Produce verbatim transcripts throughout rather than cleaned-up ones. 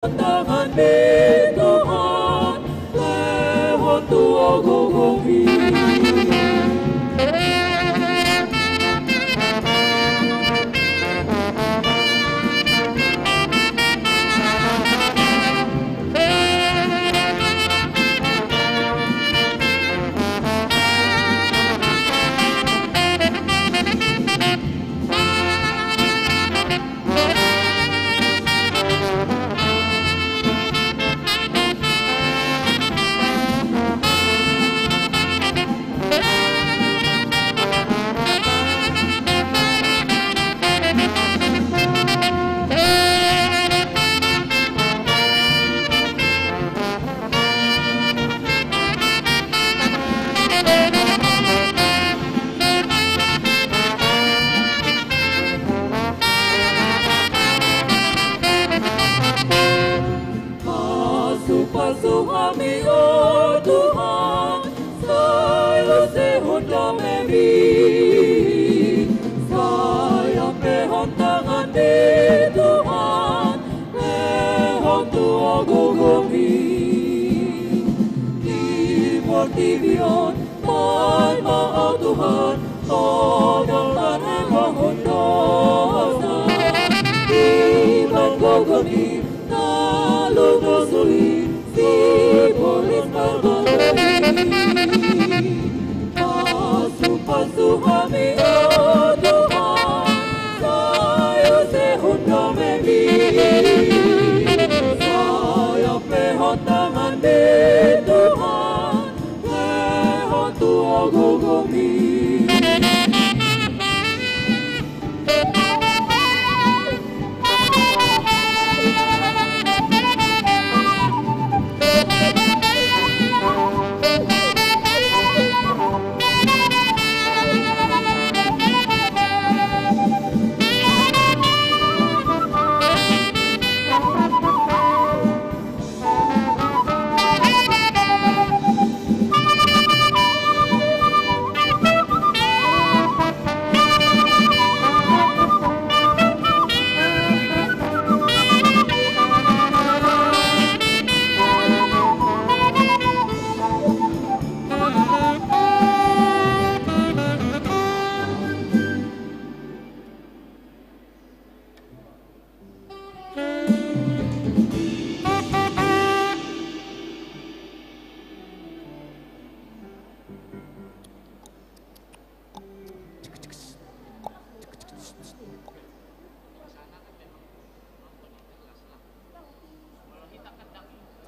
Tangan ni Tuhan, lehon tu agogomi. Pasupasu hami, o Tuhan, sai use hudamemi. Sai ampehon tangan ni Tuhan, lehon tu agogomi. Di portibi on, baen ma, o Tuhan, godang na nunga hon dosa. Di banggogomi, na lungun suhi, sibolis parbago i. Pasupasu hami, o Tuhan, sai use hudamemi. Sai ampehon tangan ni Tuhan, lehon tu agogomi.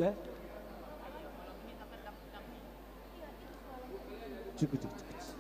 Eh? Cukup, cukup, cukup.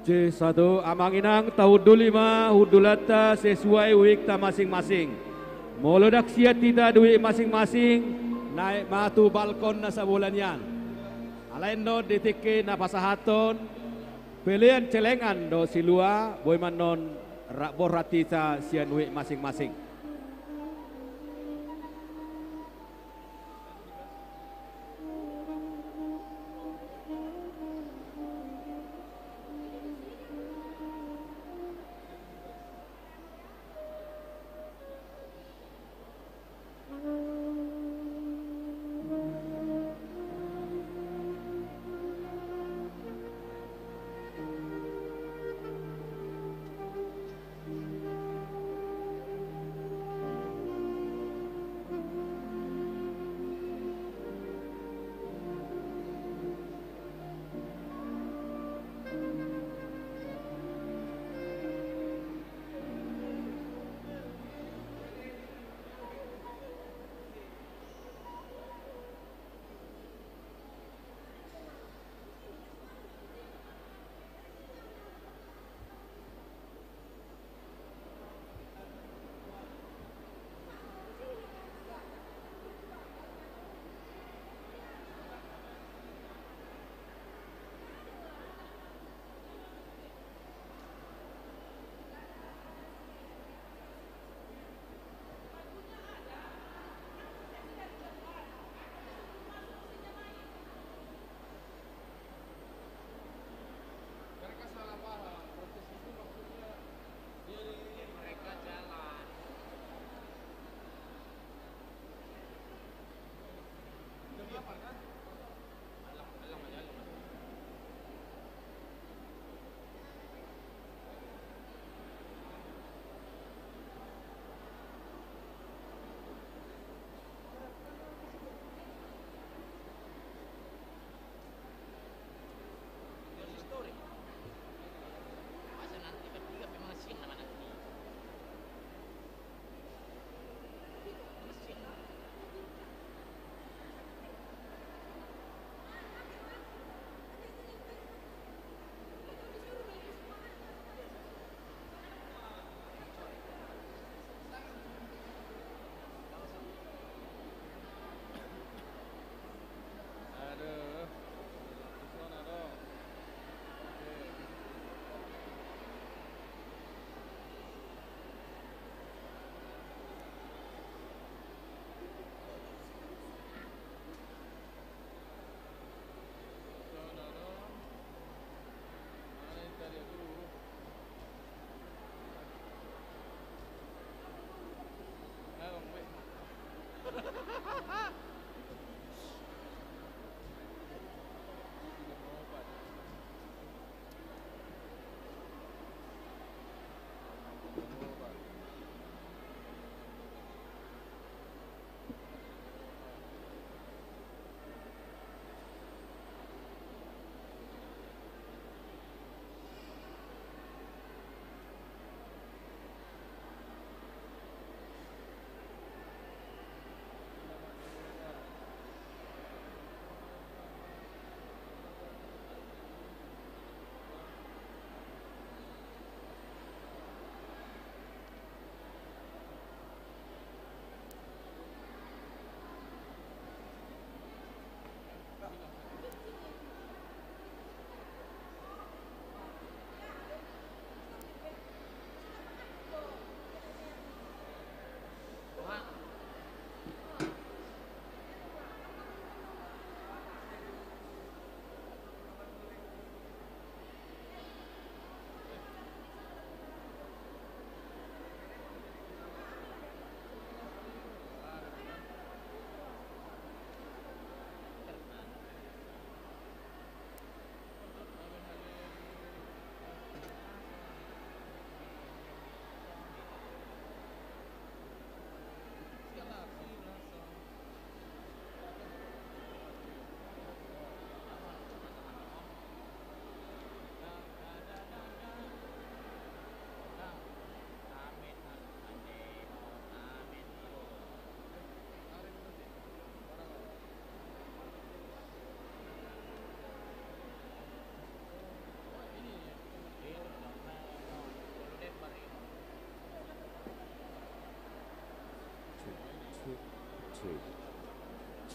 Oke, satu. Amang inang, tahunduli ma hundulanta sesuai uikta masing-masing. Molo ndang siat hita di uik masing-masing, naek ma tu balkon na sabola nian. Alai annon di tingki na pasahathon, pelean celengan dohot silua, boi ma annon rap borhat hita sian uik masing-masing.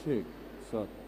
Cek, satu.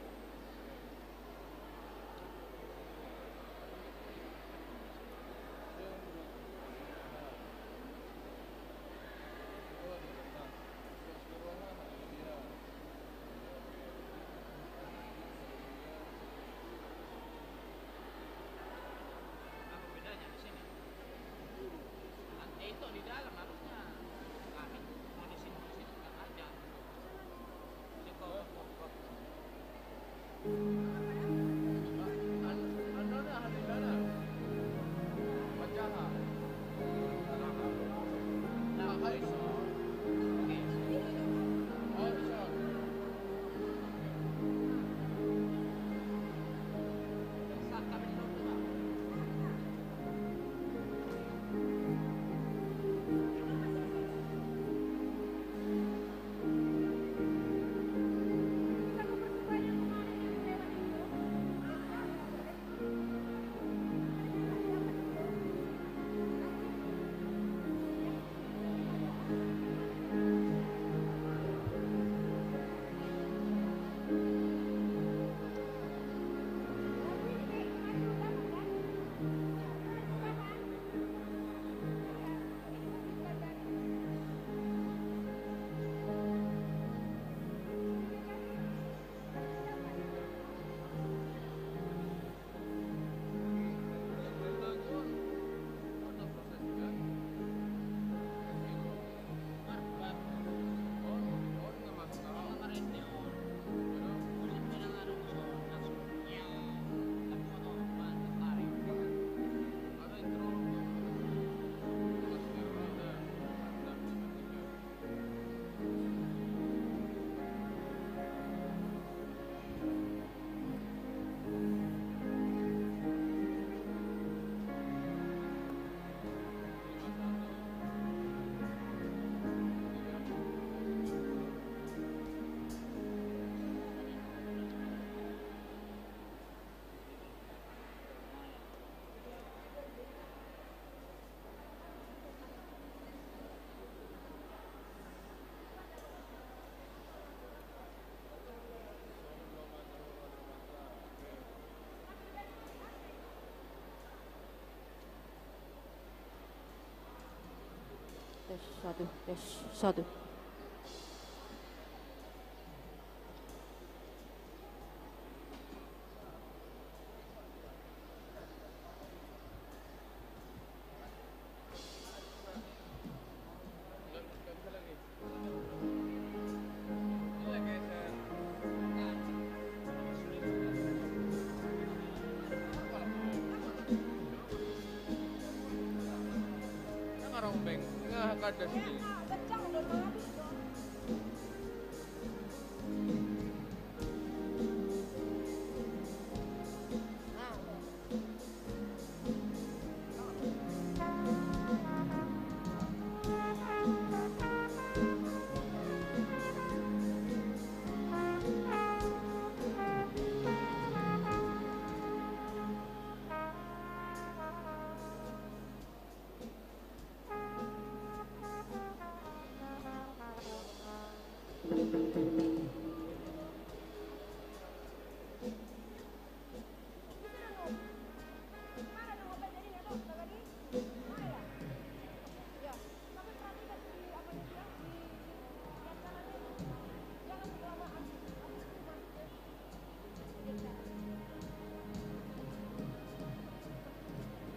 Tes, satu, tes, satu.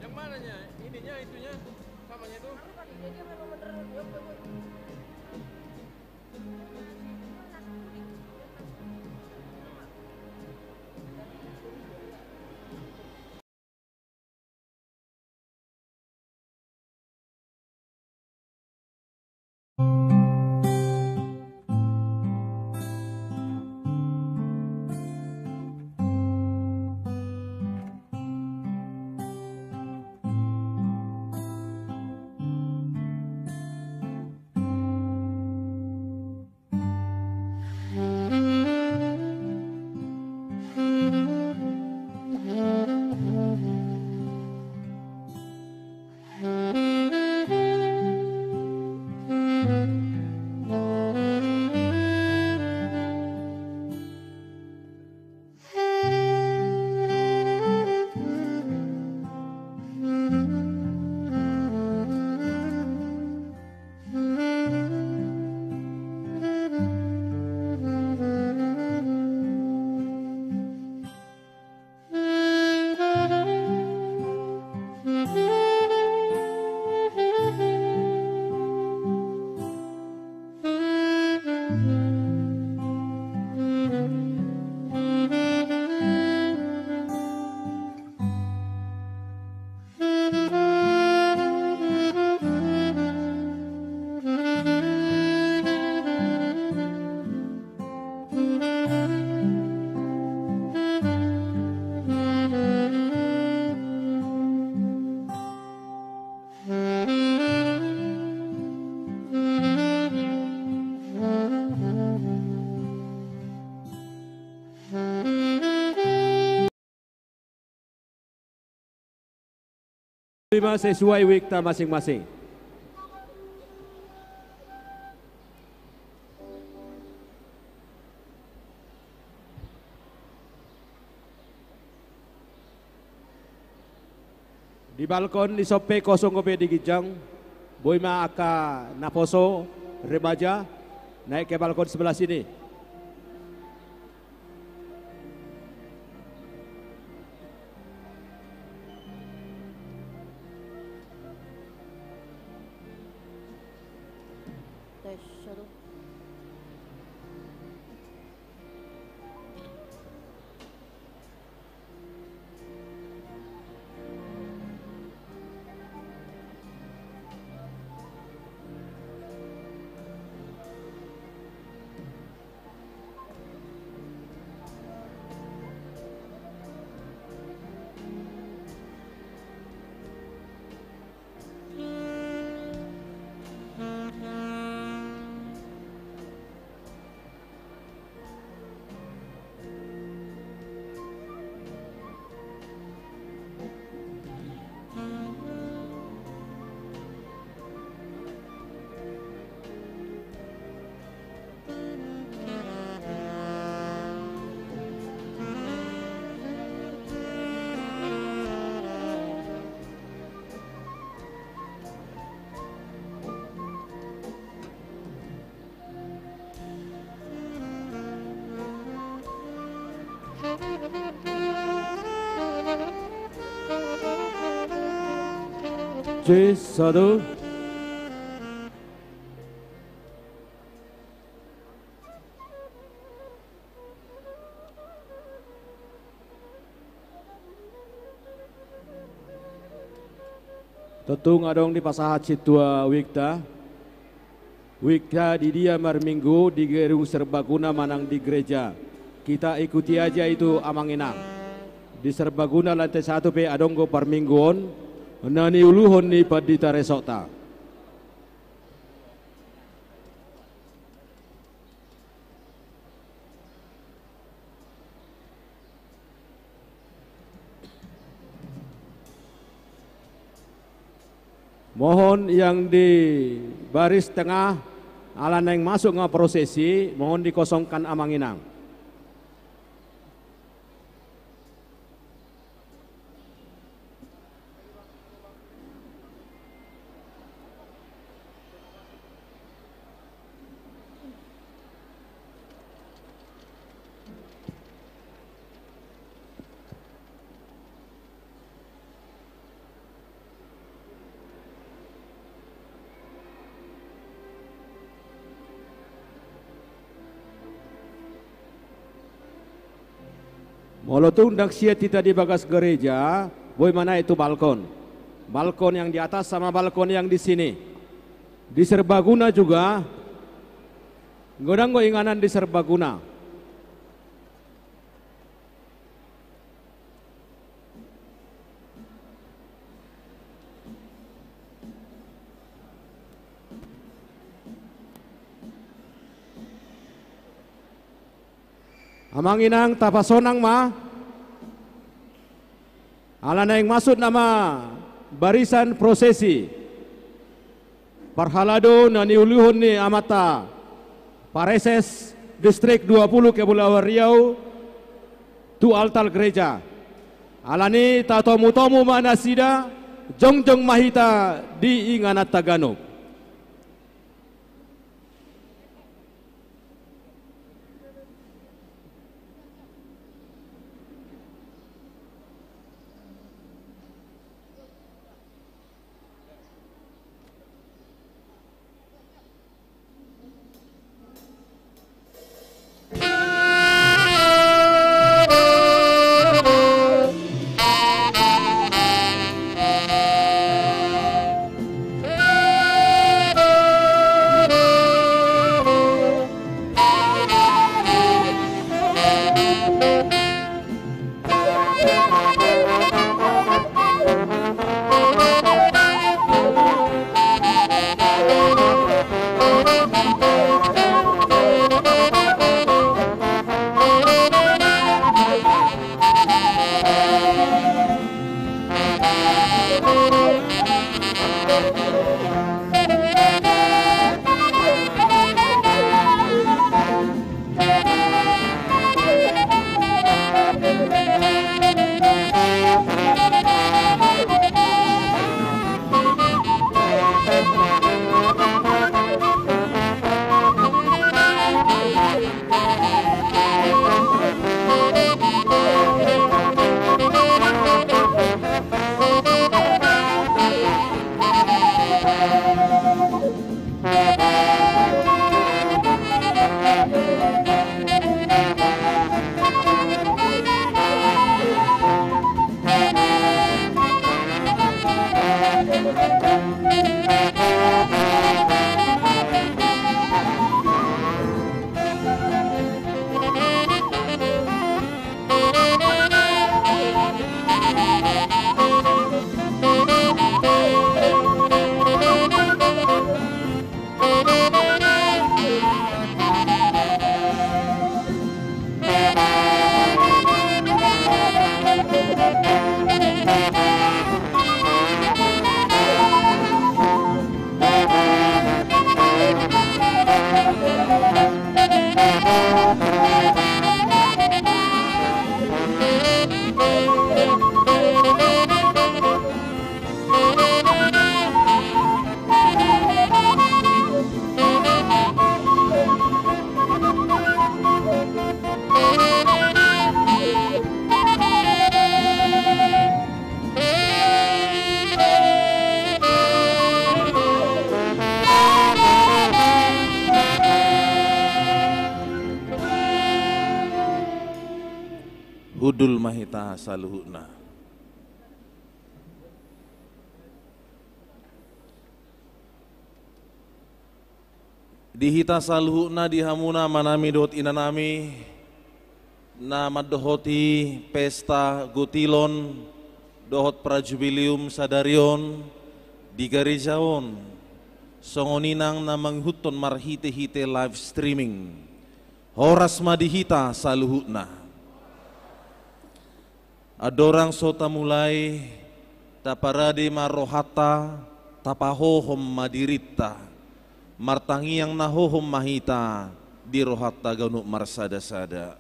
Yang mananya? Ininya, itunya, samanya itu? lima sesuai wikta masing-masing. Di balkon di son pe kosong dope di ginjang. Boi ma angka naposo, remaja, naik ke balkon sebelah sini. Tes, satu. Tes, satu. Tontu nga adong dipasahat sintua wikta. Wikta di dia marminggu, di gedung serbaguna manang di gereja. Kita ikuti aja itu, Amang Inang. Di serbaguna lantai satu pe adong do parmingguon na niuluhon ni pandita resokta. Mohon yang di baris tengah, ala naeng masuk nga prosesi, mohon dikosongkan, Amang Inang. Molo tung ndang siat hita di bagas gereja, boi ma naik tu balkon. Balkon yang di atas sama balkon yang di sini. Di serbaguna juga, godang do inganan di serbaguna. Amang Inang, tapasonang ma. Ala naeng masuk nama barisan prosesi parhalado na niuluhon ni amanta Pareses Distrik dua puluh Kepulauan Riau tu altar gereja. Alani tatomu-tomu ma nasida, jongjong ma hita di ingananta ganup. Hundul ma hita saluhutna. Di hita saluhutna, di hamu na amanami dohot inanami, na mandohoti pesta gotilon dohot prajubileum sadari on di gareja on, songon i nang na mangihuthon marhite-hite live streaming. Horas ma di hita saluhutna. Andorang so tamulai, taparade ma rohanta, tapahohom ma dirinta. Martangiang na hohom ma hita di rohanta ganup marsada-sada.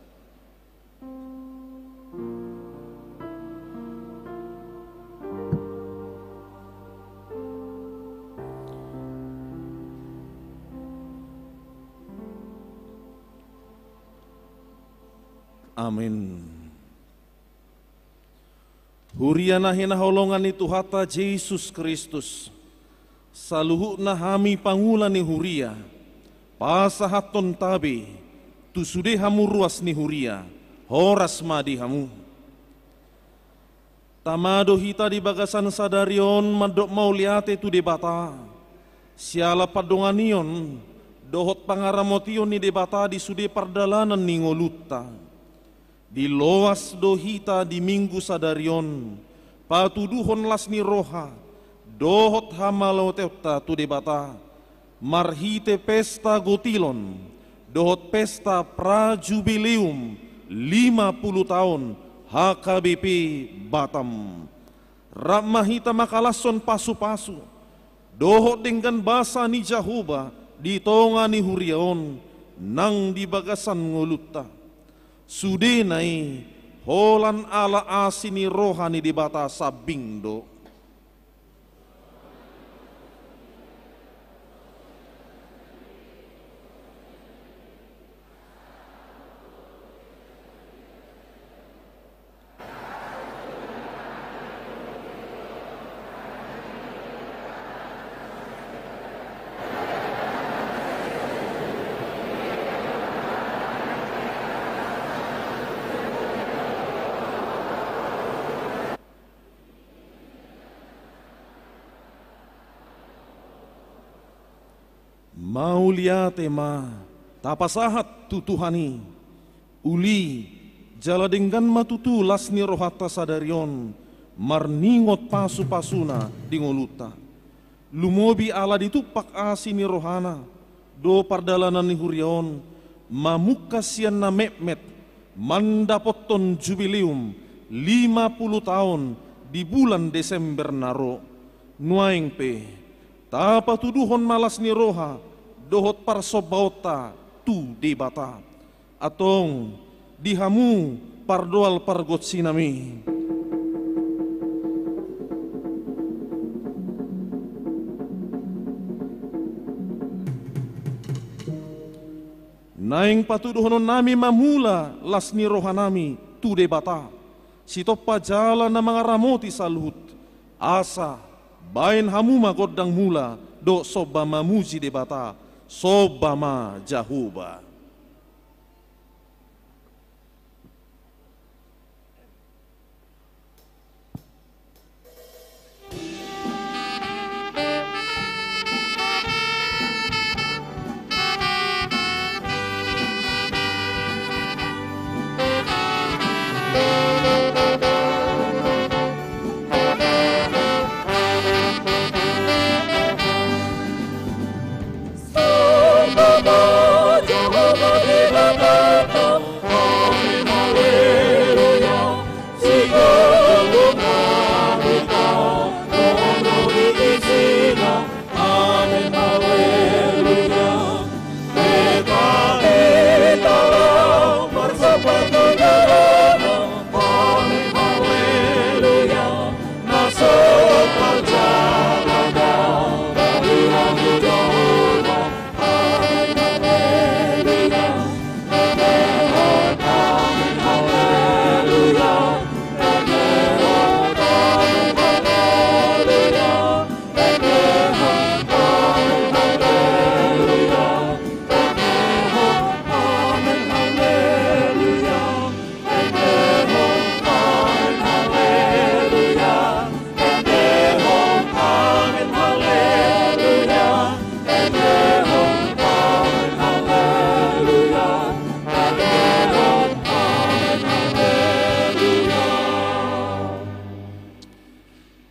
Amin. Huria na hinaholongan ni Tuhanta Jesus Kristus, saluhutna hami pangula ni huria, pasahathon tabe tu sude hamu ruas ni huria, horas ma di hamu. Tama do hita di bagasan sadari on mandok mauliate tu Debata, siala pandonganion dohot pangaramotion ni Debata di sude pardalanan ni ngolunta. Diloas do hita di Minggu sadari on patuduhon las ni roha dohot hamauliateonta tu Debata, marhite pesta gotilon dohot pesta prajubileum lima pulu taon H K B P Batam. Rap ma hita mangkalashon pasupasu dohot denggan basa ni Jahowa di tonga ni huria on nang di bagasan ngolunta. Sudena i holan ala asi ni roha ni Debata sambing do. Mauliate ma tapasahat tu Tuhan i. Uli jala denggan ma tutu las ni rohanta sadari on marningot pasupasuna di ngolunta. Lumobi ala ditumpak asi ni rohana do pardalanan ni huria on mamungka sian na metmet mandapothon jubileum lima pulu taon di bulan Desember na ro. Nuaeng pe tapatuduhon ma las ni roha dohot parsombaonta tu Debata. Antong di hamu pardoal pargonsinami. Naeng patuduhononnami ma mula las ni rohanami tu Debata, sitompa jala na mangaramoti saluhut, asa baen hamu ma gondang mula dohot somba mamuji Debata. Somba ma Jahowa.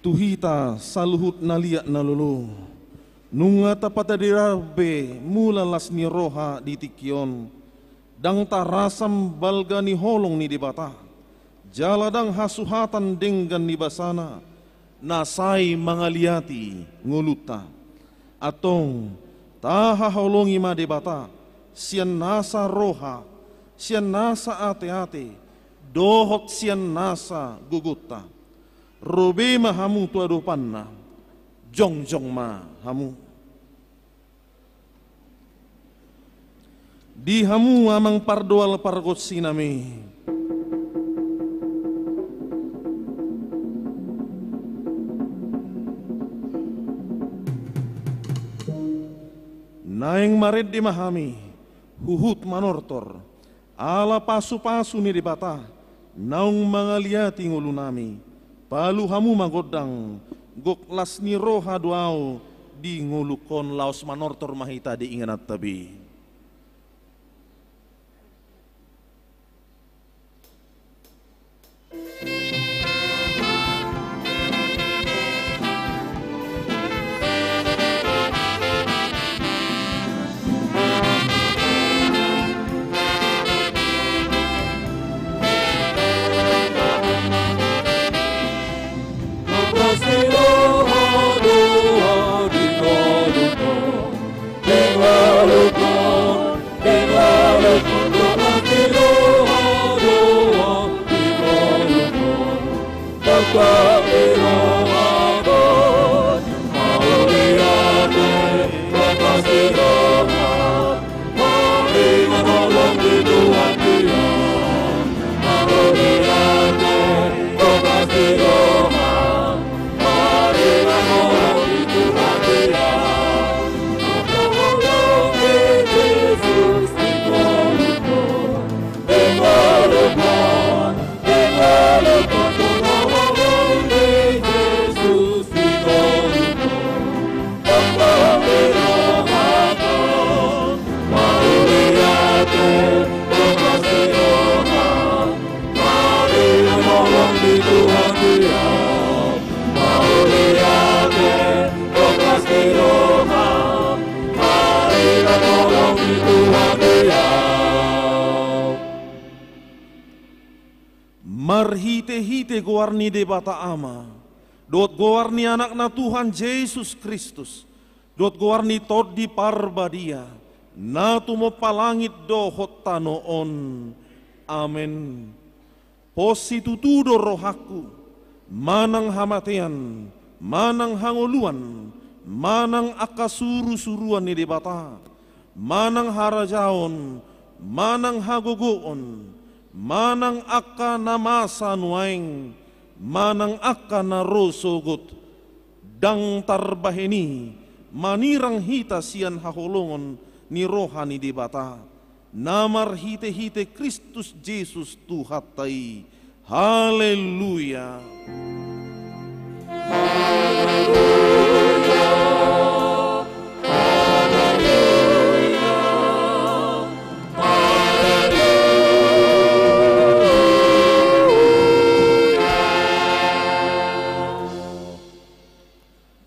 Tu hita saluhut na liat na lolo, nunga tapatadira be mula las ni roha di tingki on, ndang tarasam balga ni holong ni Debata, jala ndang hasuhatan denggan ni basana, na sai mangaliati ngolunta. Antong, tahaholongi ma Debata, sian nasa roha, sian nasa ateate, dohot sian nasa gogonta. Ro be ma hamu tu adopanna, jongjong ma hamu. Di hamu amang pardoal pargonsinami. Naeng marende ma hami, huhut manortor, ala pasupasu ni Debata, naung mangaliati ngolunami, palu hamu ma gondang, gok las ni roha do au di ngolungkon. Laos manortor ma hita di ingananta be. Marhitehite goar ni Debata Ama, dohot goar ni Anakna Tuhan Jesus Kristus, dohot goar ni Tondi Parbadia, na tumompa langit dohot tano on. Amen. Pos situtu do rohangku, manang hamatean, manang hangoluan, manang angka surusuruan ni Debata, manang harajaon, manang hagogoon, manang angka na masa nuaeng, manang angka na ro sogot, ndang tarbahen i manirang hita sian haholongon ni roha ni Debata, na marhitehite Kristus Jesus Tuhanta i. Haleluya.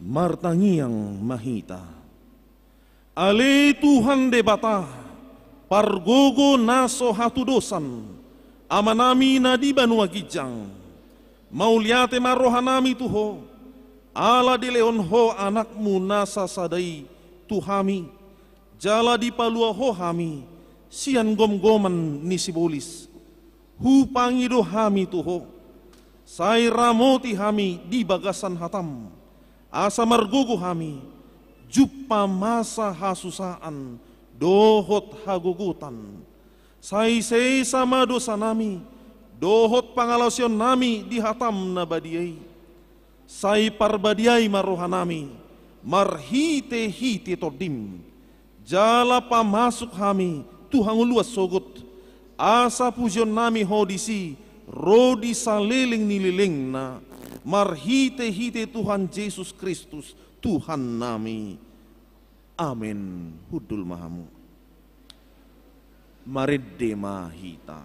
Martangiang ma hita. Ale Tuhan Debata, pargogo na so hatudosan, Amanami na di banua ginjang, mauliate ma rohanami tu Ho, ala dilehon Ho Anakmu na sasada i tu hami, jala dipalua Ho hami sian gomgoman ni sibolis. Hupangido hami tu Ho, sai ramoti hami di bagasan hataM, asa margogo hami jumpa masa hasusaan dohot hagogotan. Sai sesa ma dosanami dohot pangalaosionnami di hataM na badia i. Sai parbadiai ma rohanami marhitehite TondiM, jala pamasuk hami tu hangoluan sogot, asa pujionnami Ho disi ro di saleleng ni lelengna, marhitehite Tuhan Jesus Kristus, Tuhannami. Amen. Hundul ma hamu. Marende ma hita.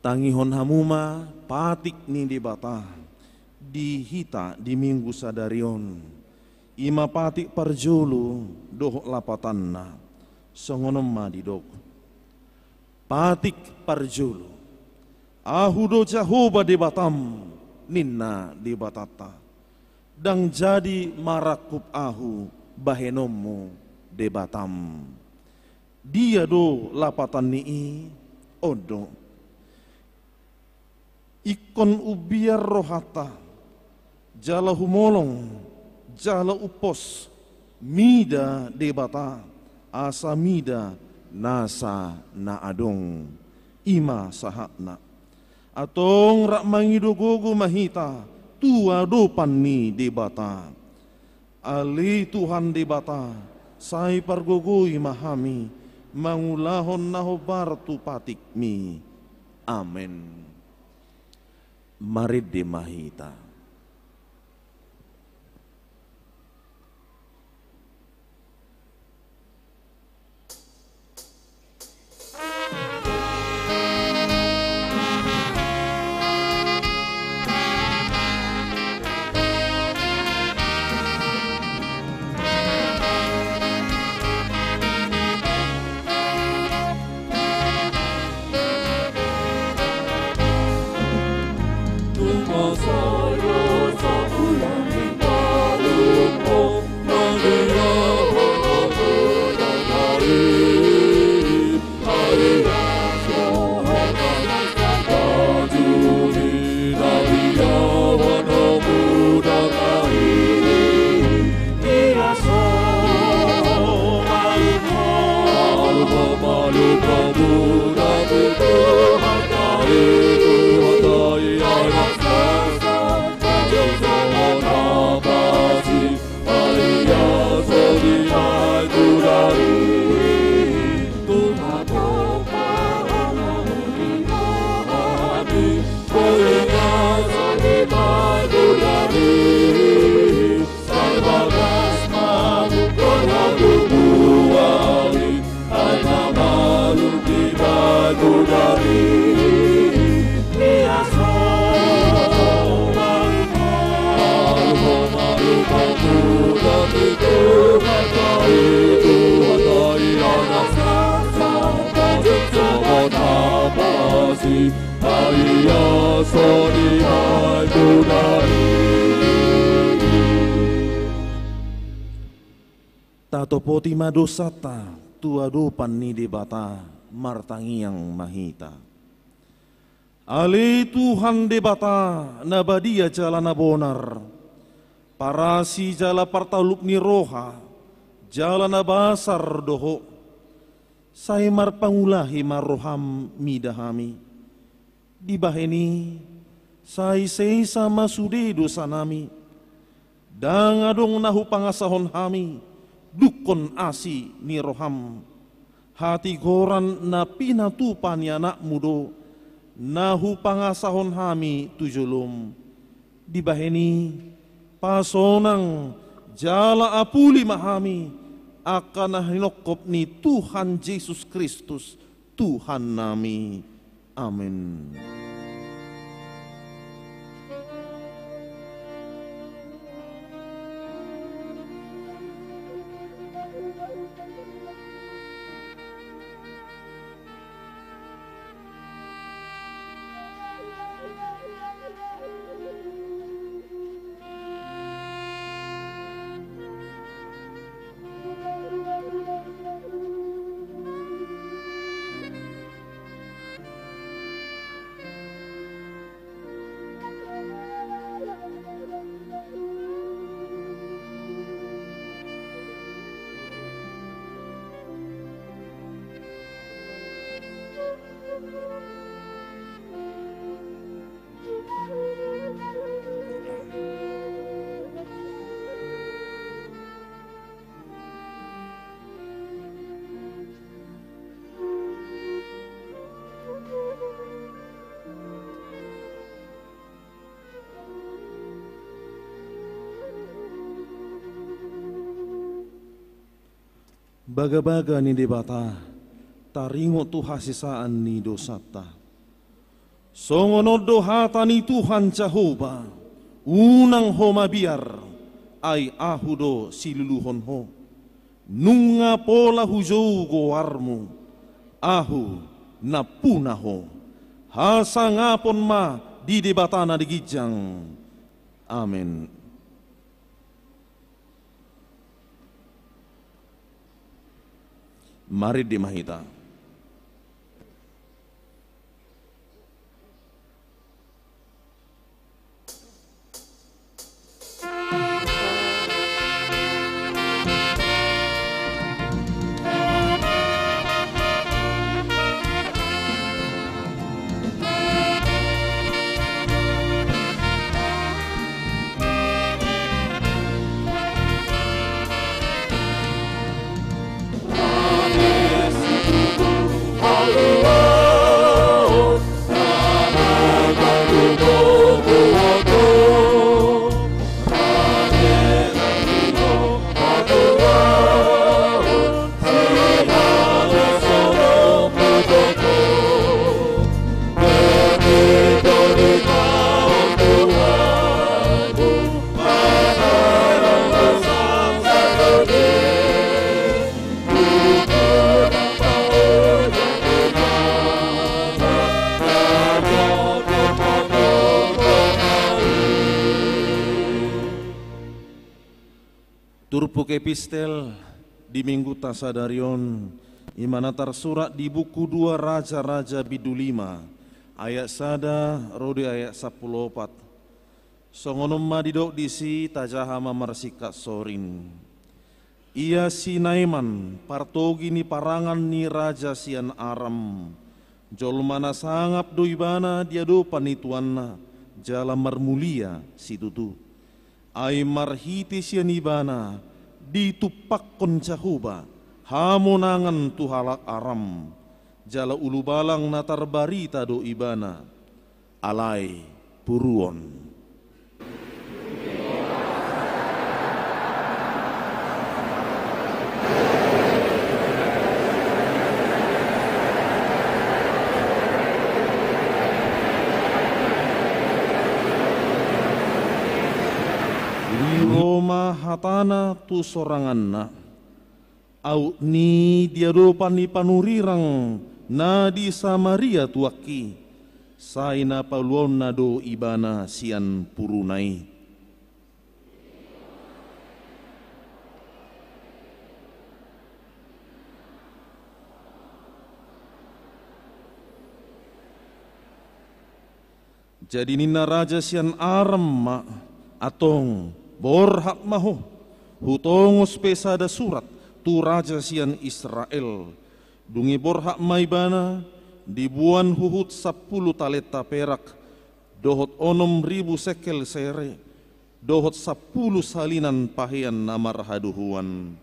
Tangihon hamu ma patik ni Debata di hita di Minggu sadari on. I ma patik parjolo dohot lapatanna. Songon on ma didok. Patik parjolo. Ahu do Jahowa Debatam, ninna Debatanta. Ndang jadi marangkup Ahu bahenonmu Debatam. Dia do lapatan ni i? On do. Ingkon umbiar rohanta, jala humolong, jala umpos, mida Debata, asa mida nasa na adong. I ma sahatna. Antong rap mangido gogo ma hita tu adopan ni Debata. Ale Tuhan Debata, sai pargogoi ma hami mangulahon na hombar tu patikmi. Amen. Marende ma hita. Tatopoti ma dosanta tu adopan ni Debata, martangiang ma hita. Ale Tuhan Debata, na badia jala na bonar, parasi jala partalup ni roha, jala na basar do Ho. Sai marpangulahi ma roham mida hami. Dibahen i, sai sesa ma sude dosanami. Ndang adong na hupangasahon hami, dungkon asi ni roham. Hatigoran na pinatupa ni anakmu do, na hupangasahon hami tu jolom. Dibahen i, pasonang, jala apuli ma hami, angka na hinongkop ni Tuhan Jesus Kristus, Tuhannami. Amen. Bagabaga ni Debata, taringot tu hasesaan ni dosanta. Songon on do hata ni Tuhan Jahowa: Unang ho mabiar, ai Ahu do siluluhon ho. Nunga pola hujou goarmu, Ahu nampuna ho. Hasangapon ma di Debata na di ginjang. Amen. Marende ma hita. Turpuk epistel di Mingguta sadari on, i ma na tarsurat di buku dua Raja-raja bindu lima, ayat sada ro di ayat sampulu opat. Songon on ma didok disi, tajaha ma marsingkat sorin. Ia si Naeman, partogi ni parangan ni raja sian Aram. Jolma na sangap do ibana di adopan ni tuanna, jala marmulia situtu. Ai marhite sian ibana ditumpakkon Jahowa hamonangan tu halak Aram, jala ulubalang na tarbarita do ibana. Alai puruon. Ro ma hatana tu soranganna. Aut ni di adopan ni panurirang na di Samaria tuangki, sai na paluaonna do ibana sian puruna i. Jadi ninna raja sian Aram ma: Antong, borhat ma ho, hutongos pe sada surat tu raja sian Israel. Dung i borhat ma ibana, diboan huhut sampulu talenta perak, dohot onom ribu sekel sere, dohot sampulu salinan pahean na marhadohoan.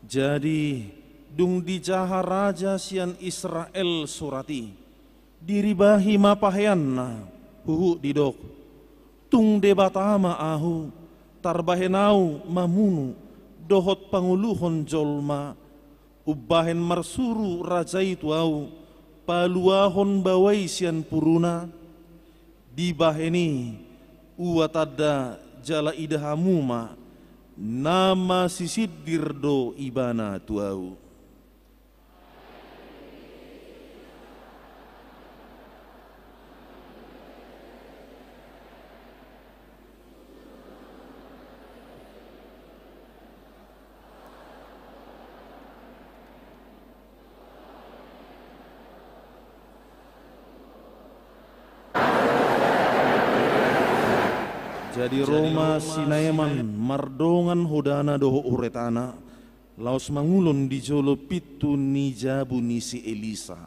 Jadi, dung dijaha raja sian Israel surat i, diribahi ma paheanna, huhut didok: Tung debata ma ahu, tarbahen ahu mamunu dohot pangoluhon jolma, umbahen marsuru raja i tu ahu paluahon baoa i sian puruna? Dibahen i, ua tanda jala ida hamu ma, na masisindir do ibana tu ahu. Jadi ro ma si Naeman mardongan hodana dohot uretana, laos mangulon di jolo pintu ni jabu ni si Elisa.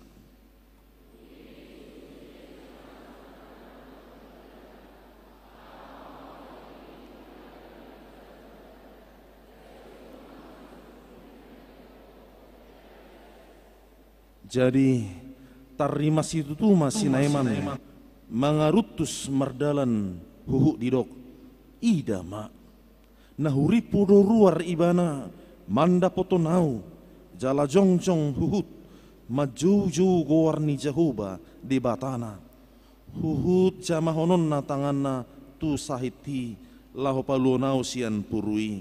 Jadi, Tarrimas situtu ma si Naeman mangaruntus mardalan huhut didok: Ida ma, na hurimpu do ruar ibana mandapothon ahu, jala jongjong huhut manjoujou goar ni Jahowa Debatana, huhut jamahononna tanganna tu sahit i, laho paluahon ahu sian puru i.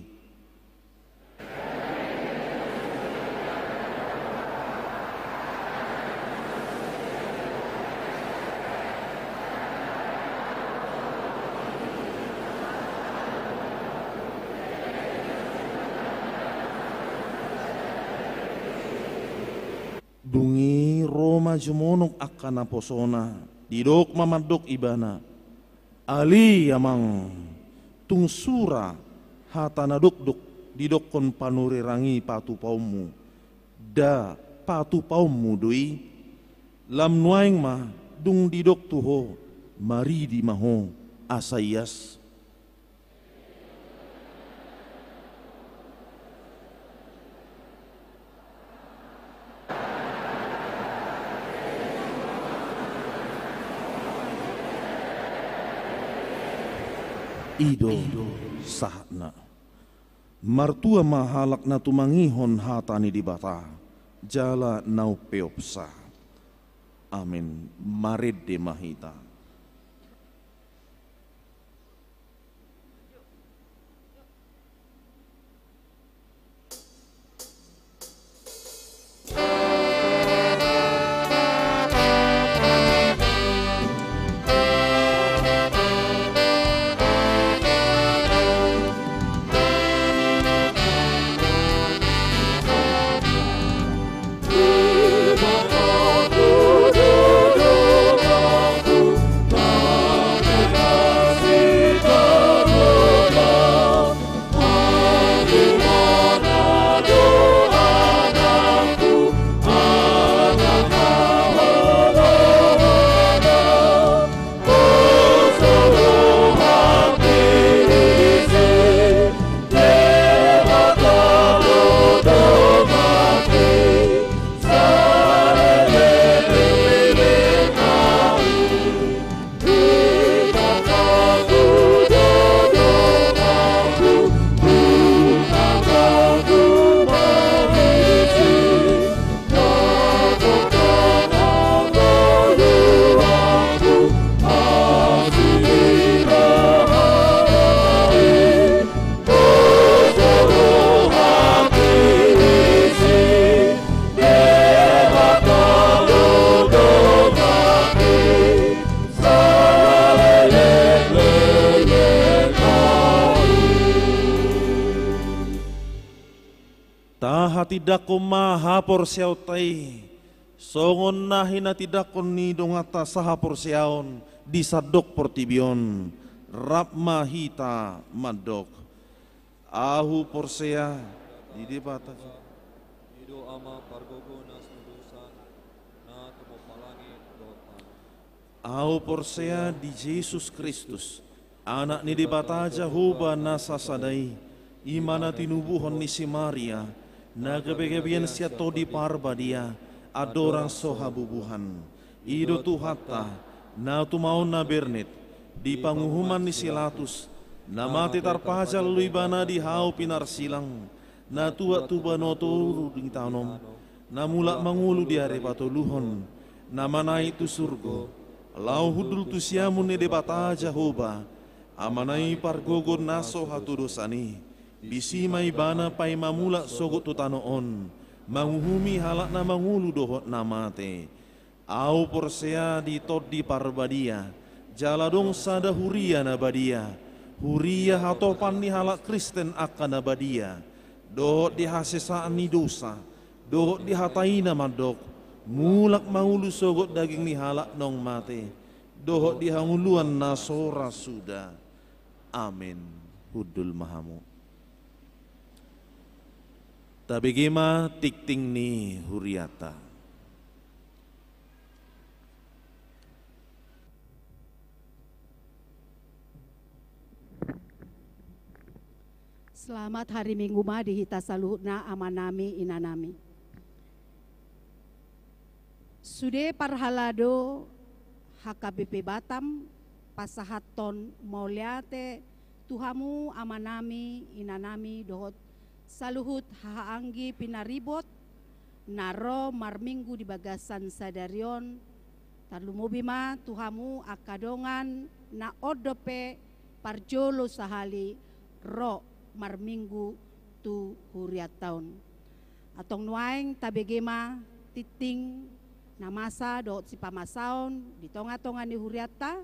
Dung i ro ma jumonok angka naposona, didok ma mandok ibana: Ale amang, tung sura hata na dokdok didokkon panurirang i patupaonmu, nda patupaonmu do i? Lam nuaeng ma, dung didok tu ho, maridi ma ho, asa ias. I do sahatna. Martua ma halak na tumangihon hata ni Debata, jala na umpeopsa. Amen. Marende ma hita. Tahatindangkon ma haporseaonta i, songon na hinatindangkon ni donganta sahaporseaon di sandok portibi on. Rap ma hita mandok: Ahu porsea di Debata. I do Ama pargogo na sinudosan, na tumompa langit dohot tano. Ahu porsea di Jesus Kristus, Anak ni Debata Jahowa na sasada i, i ma na tinubuhon ni si Maria, na gabegabean sian Tondi Parbadia, andorang so habubuhan. I do Tuhanta, na tumaon na bernit, di panguhuman ni si Latus, na mate tarpajal do Ibana di hau pinarsilang, na tuat tu banua toru ni tano, na mulak mangolu di ari patoluhon, na manaek tu surgo, laho hundul tu siamun ni Debata Jahowa, Amana i pargogo na so hatudosan i. Disi ma Ibana paima mulak sogot tu tano on, manguhumi halak na mangolu dohot na mate. Ahu porsea di Tondi Parbadia, jala adong sada huria na badia, huria hatopan ni halak Kristen angka na badia, dohot di hasesaan ni dosa, dohot di hata i na mandok: Mulak ma ulu sogot daging ni halak naung mate, dohot di hangoluan na so ra suda. Amen. Hundul ma hamu. Tabege ma tingting ni huriata. Selamat hari Minggu ma di hita saluhutna, amanami, inanami. Sude parhalado H K B P Batam, pasahathon mauliate tu hamu amanami, inanami, dohot saluhut hahaanggi pinaribot na ro marminggu di bagasan sadari on, tarlumobi ma tu hamu angka dongan na on dope parjolo sahali ro marminggu tu hurianta on. Antong nuaeng tabege ma tingting na masa dohot sipamasaon di tonga-tonga ni hurianta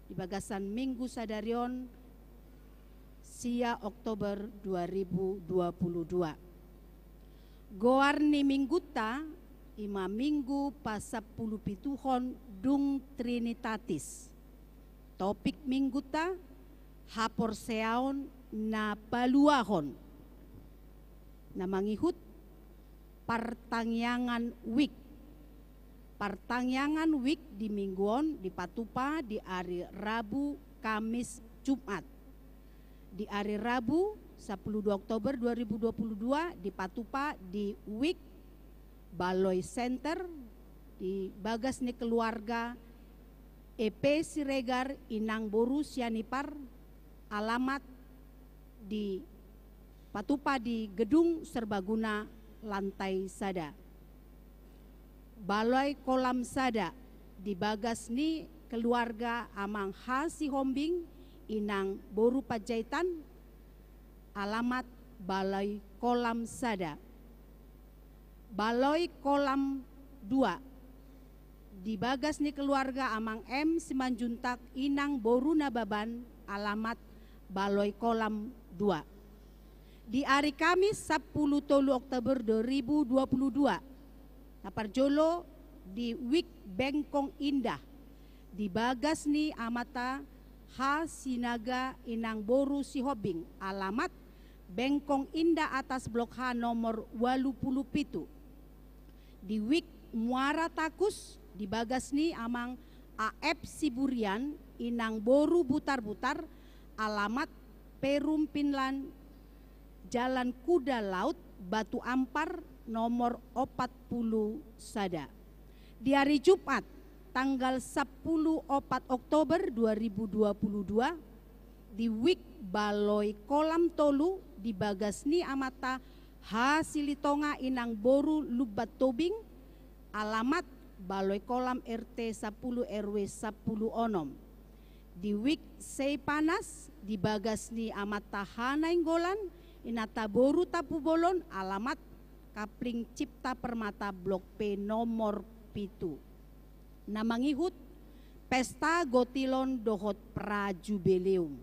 di bagasan minggu sadari on, sia Oktober dua ribu dua puluh dua. Goar ni minggunta i ma minggu pasampulupituhon dung Trinitatis. Topik minggunta, haporseaon na paluahon. Na mangihut, partangiangan wijk. Partangiangan wijk di minggu on dipatupa di ari Rabu, Kamis, Jumat. Di ari Rabu, sampulu dua Oktober dua ribu dua puluh dua, dipatupa di wijk Baloi Center, di bagas ni keluarga E P Siregar, inang boru Sianipar, alamat dipatupa di Gedung Serbaguna, lantai sada. Baloi Kolam sada, di bagas ni keluarga Amang H Sihombing, inang boru Panjaitan, alamat Baloi Kolam sada. Baloi Kolam dua, di bagas ni keluarga Amang M Simanjuntak, inang boru Nababan, alamat Baloi Kolam dua. Di ari Kamis, sampulu tolu Oktober dua ribu dua puluh dua, na parjolo di wijk Bengkong Indah, di bagas ni amanta H Sinaga, inang boru Sihombing, alamat Bengkong Indah Atas, Blok H, nomor ualu pulu pitu. Di wijk Muara Takus, di bagas ni Amang A F Siburian, inang boru Butarbutar, alamat Perum Pinland, Jalan Kuda Laut, Batu Ampar, nomor opat pulu sada. Di ari Jumat, tanggal sampulu opat Oktober dua ribu dua puluh dua, di wijk Baloi Kolam tolu, di bagas ni amanta H Silitonga, inang boru Lumban Tobing, alamat Baloi Kolam, R T sampulu, R W sampulu onom. Di wijk Seipanas, di bagas ni amanta H Nainggolan, inanta boru Tampubolon, alamat Kapling Cipta Permata, Blok P, nomor pitu. Na mangihut, pesta gotilon dohot prajubileum.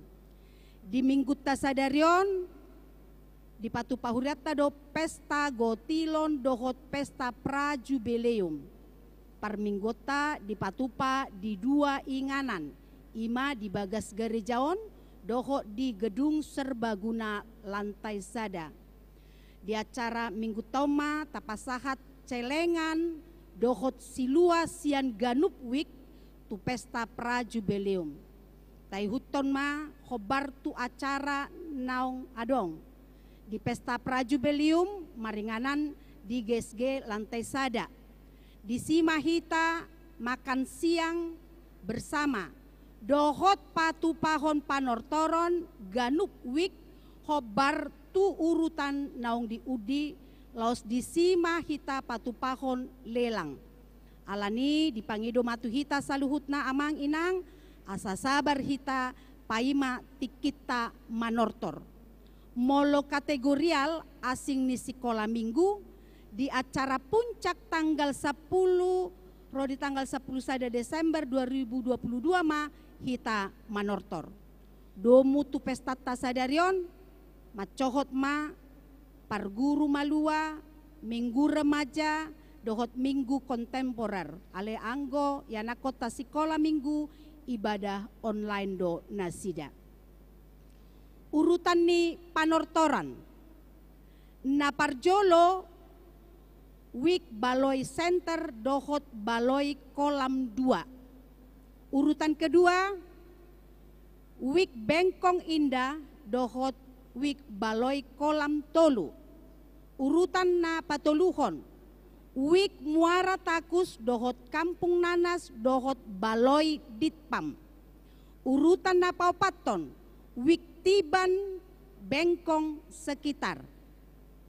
Di minggunta sadari on, dipatupa hurianta do pesta gotilon dohot pesta prajubileum. Parmingguonta dipatupa di dua inganan, i ma di bagas gareja on dohot di Gedung Serbaguna, lantai sada. Di acara minggunta on ma tapasahat celengan dohot silua sian ganup wijk tu pesta prajubileum. Taihuthon ma hombar tu acara naung adong. Di pesta prajubileum maringanan di G S G lantai sada. Disi ma hita makan siang bersama dohot patupahon panortoron ganup wijk hombar tu urutan naung diundi, laos disi ma hita patupahon lelang. Alani dipangido ma tu hita saluhutna amang inang, asa sabar hita paima tingkinta manortor. Molo kategorial asing ni sikola minggu, di acara puncak tanggal sampulu ro di tanggal sampulu sada Desember dua ribu dua puluh dua ma hita manortor. Domu tu pestanta sadari on, mancohot ma parguru malua, minggu remaja, dohot minggu kontemporer. Alai anggo ianakhonta sikola minggu, ibadah online do nasida. Urutan ni panortoran. Na parjolo, wijk Baloi Center dohot Baloi Kolam dua. Urutan kedua, wijk Bengkong Indah dohot wijk Baloi Kolam tolu. Urutan na patoluhon, Wik Muara Takus dohot Kampung Nanas dohot Baloi Ditpam. Urutan na paopathon, Wik Tiban Bengkong sekitar.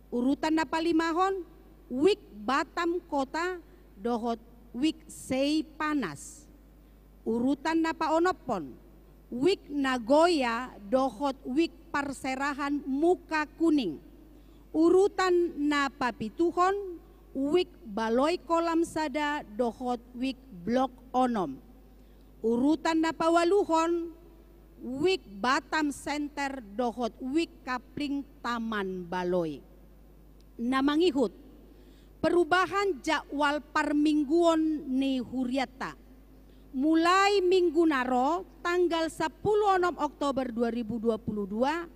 Urutan na palimahon, Wik Batam Kota dohot Wik Sei Panas. Urutan na paonomhon, Wik Nagoya dohot Wik Parserahan Muka Kuning. Urutan na papituhon, Wik Baloi Kolam Sada dohot Wik Blok Onom. Urutan na paualuhon, Wik Batam Center dohot Wik Kapling Taman Baloi. Na mangihut, perubahan jadwal parmingguon ni hurianta. Mulai minggu na ro, tanggal sampulu onom Oktober dua ribu dua puluh dua,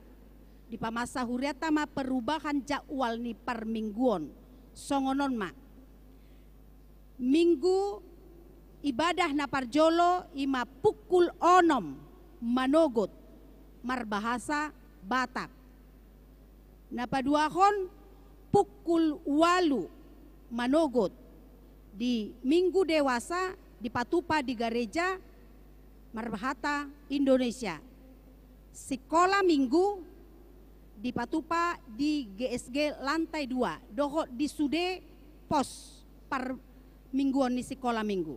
dipamasa hurianta ma perubahan jadwal ni parmingguon. Songon on ma. Minggu ibadah na parjolo i ma pukul onom manogot, marbahasa Batak. Na paduahon pukul ualu manogot di Minggu Dewasa dipatupa di gareja marbahasa Indonesia. Sikola Minggu dipatupa di G S G lantai dua, dohot di sude pos parmingguon ni sikola Minggu.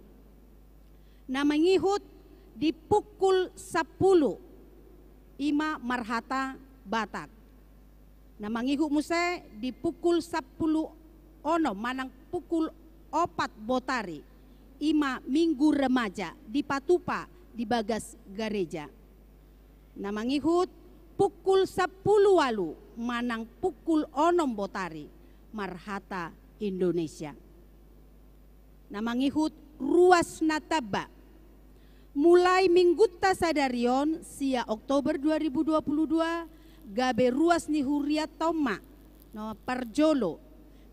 Na mangihut di pukul sampulu, i ma marhata Batak. Na mangihut muse di pukul sampulu onom manang pukul opat botari, i ma Minggu Remaja, dipatupa di bagas gareja. Na mangihut pukul sampulu ualu manang pukul onom botari, marhata Indonesia. Na mangihut ruas na tamba. Mulai minggunta sadari on, sia Oktober dua ribu dua puluh dua, gabe ruas ni hurianta on ma. Na parjolo,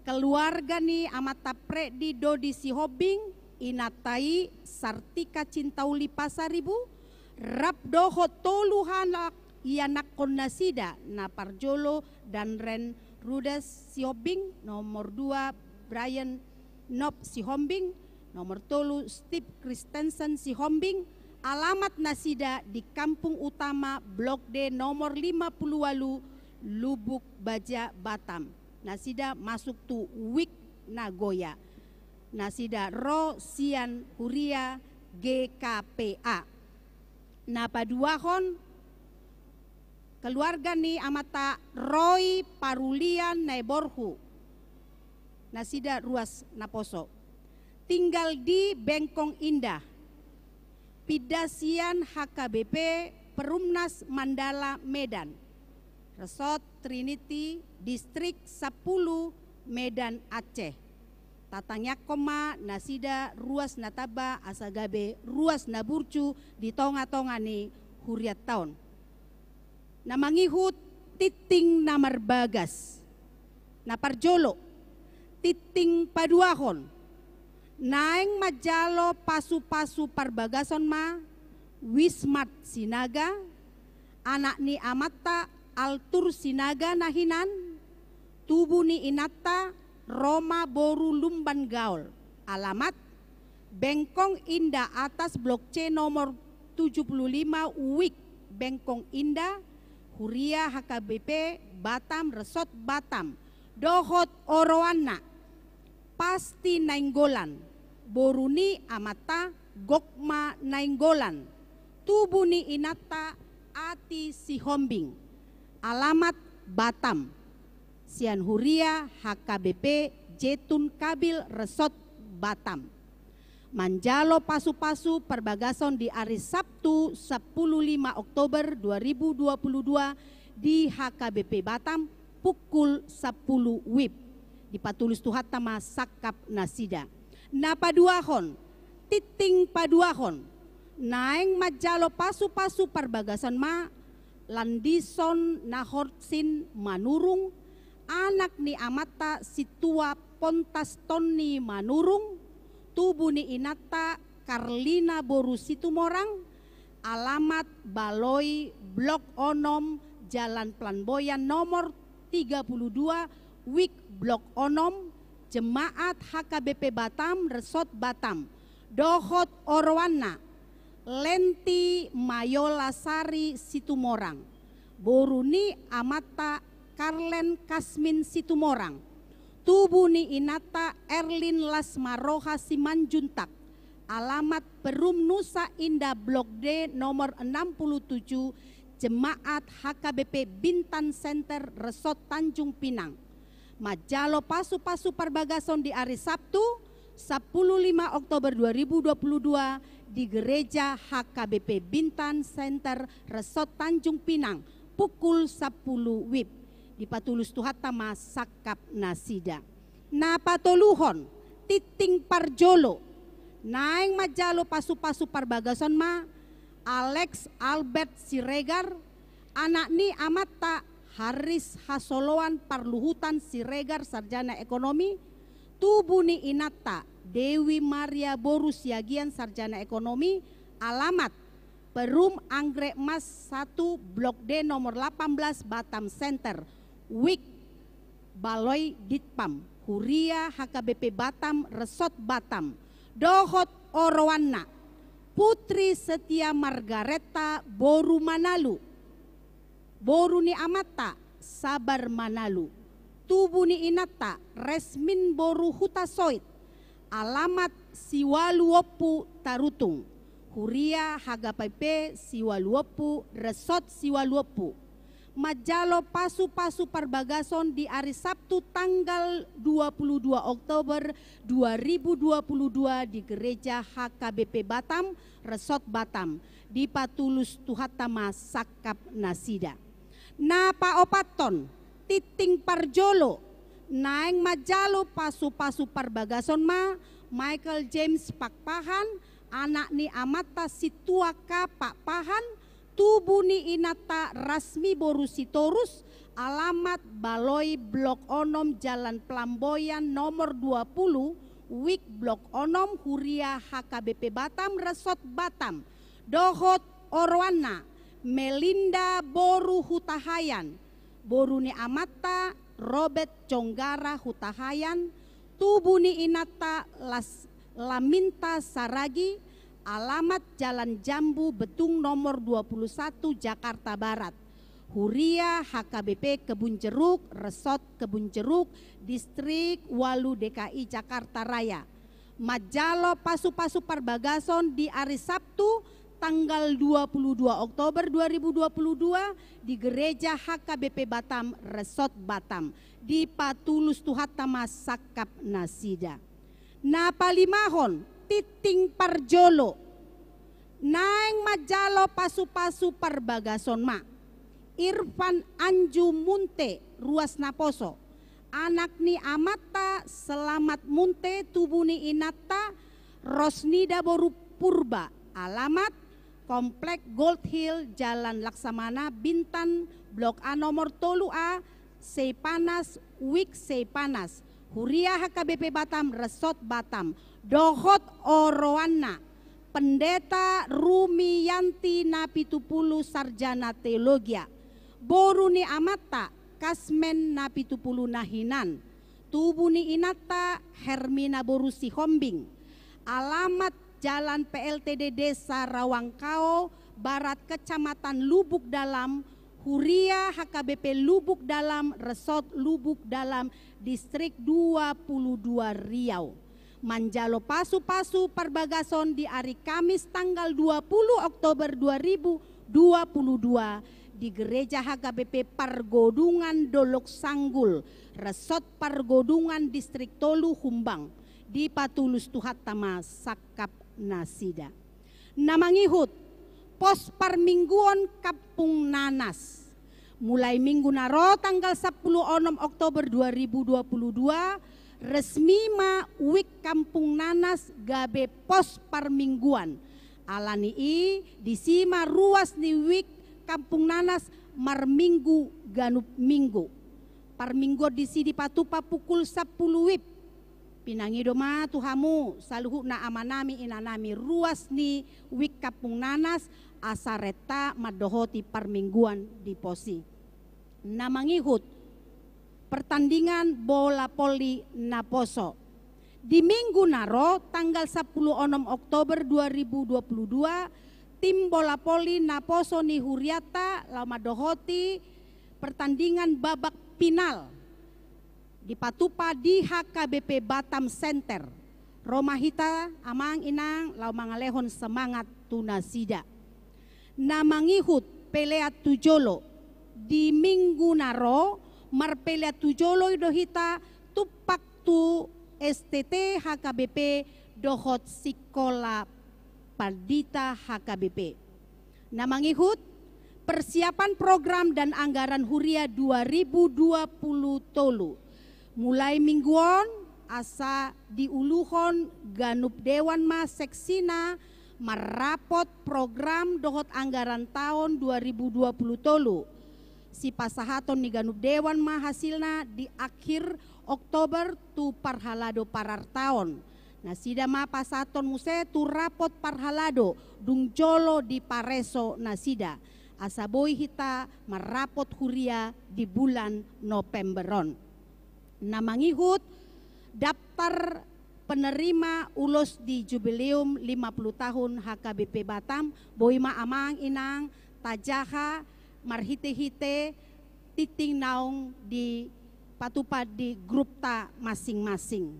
keluarga ni amanta Freddy Dodi Sihombing, inanta i Sartika Cintauli Pasaribu, rap dohot tolu halak ianakhon nasida, na parjolo Danren Rudas Sihombing, nomor dua Brian Nop Sihombing, nomor tolu Steve Christensen Sihombing, alamat nasida di Kampung Utama Blok D nomor lima puluh ualu, Lubuk Baja, Batam. Nasida masuk tu Wik Nagoya. Nasida ro sian huria G K P A. Na paduahon, keluarga ni amanta Roy Parulian Naiborhu, nasida ruas naposo. Tinggal di Bengkong Indah. Pinda sian H K B P Perumnas Mandala Medan, Resort Trinity, Distrik sampulu, Medan, Aceh. Tatangiangkon ma nasida ruas na tamba asa gabe ruas na burju di tonga-tonga ni hurianta on. Na mangihut tingting na marbagas. Na parjolo, tingting paduahon. Naeng manjalo pasu-pasu parbagason ma Wismart Sinaga, anak ni amanta Altur Sinaga na hinan, tubu ni inanta Roma boru Lumban Gaol. Alamat, Bengkong Indah Atas Blok C nomor tujuh puluh lima, Wik Bengkong Indah, huria H K B P Batam, Resort Batam, dohot oroanna. Pasti Nainggolan, boru ni amanta Gokma Nainggolan, tubu ni inanta Ati Sihombing, alamat Batam, sian huria H K B P Jetun Kabil, Resort Batam. Manjalo pasu-pasu parbagason di ari Sabtu, sampulu lima Oktober dua ribu dua puluh dua, di H K B P Batam, pukul sampulu wib. Dipatulus Tuhanta ma sangkap nasida. Na paduahon, tingting paduahon. Naeng manjalo pasu-pasu parbagason ma Landison Nahorsin Manurung, anak ni amanta Sintua Pontas Tonni Manurung, tubu ni inanta Karlina boru Situmorang, alamat Baloi Blok Onom, Jalan Pelamboyan nomor tiga puluh dua, Wik Blok Onom, Jemaat H K B P Batam, Resort Batam, dohot oroanna, Lenti Mayola Sari Situmorang, boru ni amanta Karlen Kasmin Situmorang, tubu ni inanta Erlin Lasmaroha Simanjuntak, alamat Perum Nusa Indah Blok D nomor enam puluh tujuh, Jemaat H K B P Bintan Center, Resort Tanjung Pinang. Manjalo pasu-pasu parbagason di ari Sabtu, sampulu lima Oktober dua ribu dua puluh dua, di Gereja H K B P Bintan Center, Resort Tanjung Pinang, pukul sampulu wib. Dipatulus Tuhanta ma sangkap nasida. Na patoluhon, tingting parjolo, naeng manjalo pasu-pasu parbagason ma Alex Albert Siregar, anak ni amanta Haris Hasoloan Parluhutan Siregar, sarjana ekonomi, tubu ni inanta Dewi Maria boru Siagian, sarjana ekonomi, alamat Perum Anggrek Mas satu, Blok D nomor delapan belas, Batam Center, wijk Baloi Ditpam, huria H K B P Batam, Resort Batam, dohot oroanna, Putri Setia Margareta boru Manalu, boru ni amanta Sabar Manalu, tubu ni inanta Resmin boru Hutasoit, alamat Siwaluompu Tarutung, huria H K B P Siwaluompu, Resort Siwaluompu. Manjalo pasu-pasu parbagason di ari Sabtu tanggal dua puluh dua Oktober dua ribu dua puluh dua di Gereja H K B P Batam, Resort Batam. Dipatulus Tuhanta ma sangkap nasida. Na paopathon, tingting parjolo, naeng manjalo pasu-pasu parbagason ma Michael James Pakpahan, anak ni amanta Sintua K Pakpahan, tubu ni inanta Rasmi boru Sitorus, alamat Baloi Blok onom, Jalan Pelamboyan nomor dua puluh, wijk Blok onom, huria H K B P Batam, Resort Batam, dohot oroanna, Melinda boru Hutahayan, boru ni amanta Robert Jonggara Hutahayan, tubu ni inanta Las-, Laminta Saragi, alamat Jalan Jambu Betung nomor dua puluh satu, Jakarta Barat, huria H K B P Kebun Jeruk, Resort Kebun Jeruk, Distrik walu D K I Jakarta Raya. Manjalo pasu-pasu parbagason di ari Sabtu tanggal dua puluh dua Oktober dua ribu dua puluh dua di Gereja H K B P Batam, Resort Batam. Dipatulus Tuhanta ma sangkap nasida. Na palimahon, tingting parjolo, naeng manjalo pasu-pasu parbagason ma Irfan Anju Munte, ruas naposo, anak ni amanta Selamat Munte, tubu ni inanta Rosnida boru Purba, alamat Komplek Gold Hill, Jalan Laksamana, Bintan, Blok A nomor tolu A, Seipanas, wijk Seipanas, huria H K B P Batam, Resort Batam, dohot oroanna, Pendeta Rumiyanti Napitupulu, sarjana teologia, boru ni amanta Kasmen Napitupulu Nahinan, tubu ni inanta Hermina boru Sihombing, alamat Jalan P L T D Desa Rawangkao Barat, Kecamatan Lubuk Dalam, huria H K B P Lubuk Dalam, Resort Lubuk Dalam, Distrik dua puluh dua, Riau. Manjalo pasu-pasu parbagason di ari Kamis tanggal dua puluh Oktober dua ribu dua puluh dua di Gereja H K B P Pargodungan Dolok Sanggul, Resort Pargodungan, Distrik tolu, Humbang. Dipatulus Tuhanta ma sangkap nasida. Na mangihut, pos parmingguon Kampung Nanas. Mulai minggu na ro tanggal sampulu onom Oktober dua ribu dua puluh dua, resmi ma wijk Kampung Nanas gabe pos parmingguan. Ala ni i, disi ma ruas ni wijk Kampung Nanas marminggu ganup minggu. Parmingguon disi dipatupa pukul sampulu wib. Pinangido ma tu hamu saluhutna amanami inanami, ruas ni wijk Kampung Nanas, asa renta mandohoti parmingguan di pos i. Na mangihut, pertandingan bola voli naposo. Di minggu na ro, tanggal sampulu onom Oktober dua ribu dua puluh dua, tim bola voli naposo ni hurianta laho mandohoti pertandingan babak final dipatupa di H K B P Batam Center. Ro ma hita, amang inang, laho mangalehon semangat tu nasida. Na mangihut, pelean tu jolo. Di minggu na ro, marpelean tu jolo do hita tumpak tu S T T H K B P dohot Sikola Pandita H K B P. Na mangihut, persiapan program dan anggaran huria dua ribu dua puluh tolu. Mulai minggu on, asa diuluhon ganup dewan ma seksina marrapot program dohot anggaran taon dua ribu dua puluh tolu. Sipasahaton ni ganup dewan ma hasilna di akhir Oktober tu parhalado parartaon. Nasida ma pasahathon muse tu rapot parhalado, dung jolo dipareso nasida, asa boi hita marrapot huria di bulan Nopember on. Na mangihut, daftar penerima ulos di jubileum lima puluh tahun H K B P Batam, boi ma amang inang tajaha marhite-hite tingting naung dipatupa di grupta masing-masing.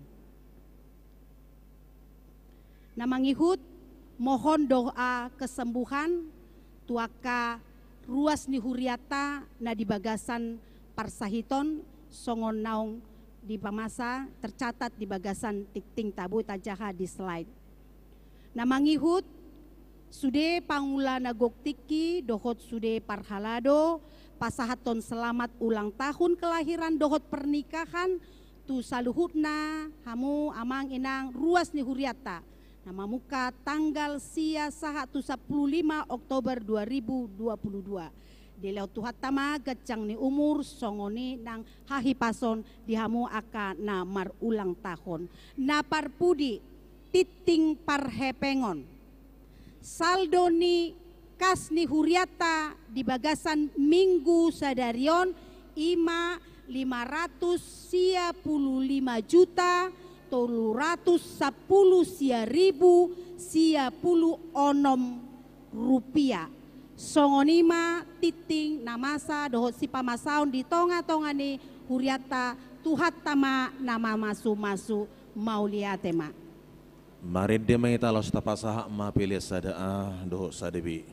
Na mangihut, mohon doa kesembuhan tu angka ruas ni hurianta na di bagasan parsahiton, songon naung dipamasa tercatat di bagasan tingtingta, boi tajaha di slide. Na mangihut, sude pangula na gok tingki dohot sude parhalado, pasahathon selamat ulang tahun kelahiran dohot pernikahan tu saluhutna hamu amang inang ruas ni hurianta na mamungka tanggal sia sahat tu sampulu lima Oktober dua ribu dua puluh dua. Dilehon Tuhanta ma ganjang ni umur, songon i nang hahipason di hamu angka na marulang tahun. Na parpudi, tingting parhepengon. Saldo ni kas ni hurianta di bagasan minggu sadari on, i ma lima ratus sia pulu lima juta tolu ratus sampulu sia ribu sia pulu onom rupiah. Songon i ma tingting na masa dohot sipamasaon di tonga-tonga ni hurianta, Tuhanta ma na mamasu-masu. Mauliate ma. Marende ma hita, laos tapasahat ma pelean sada A dohot sada B.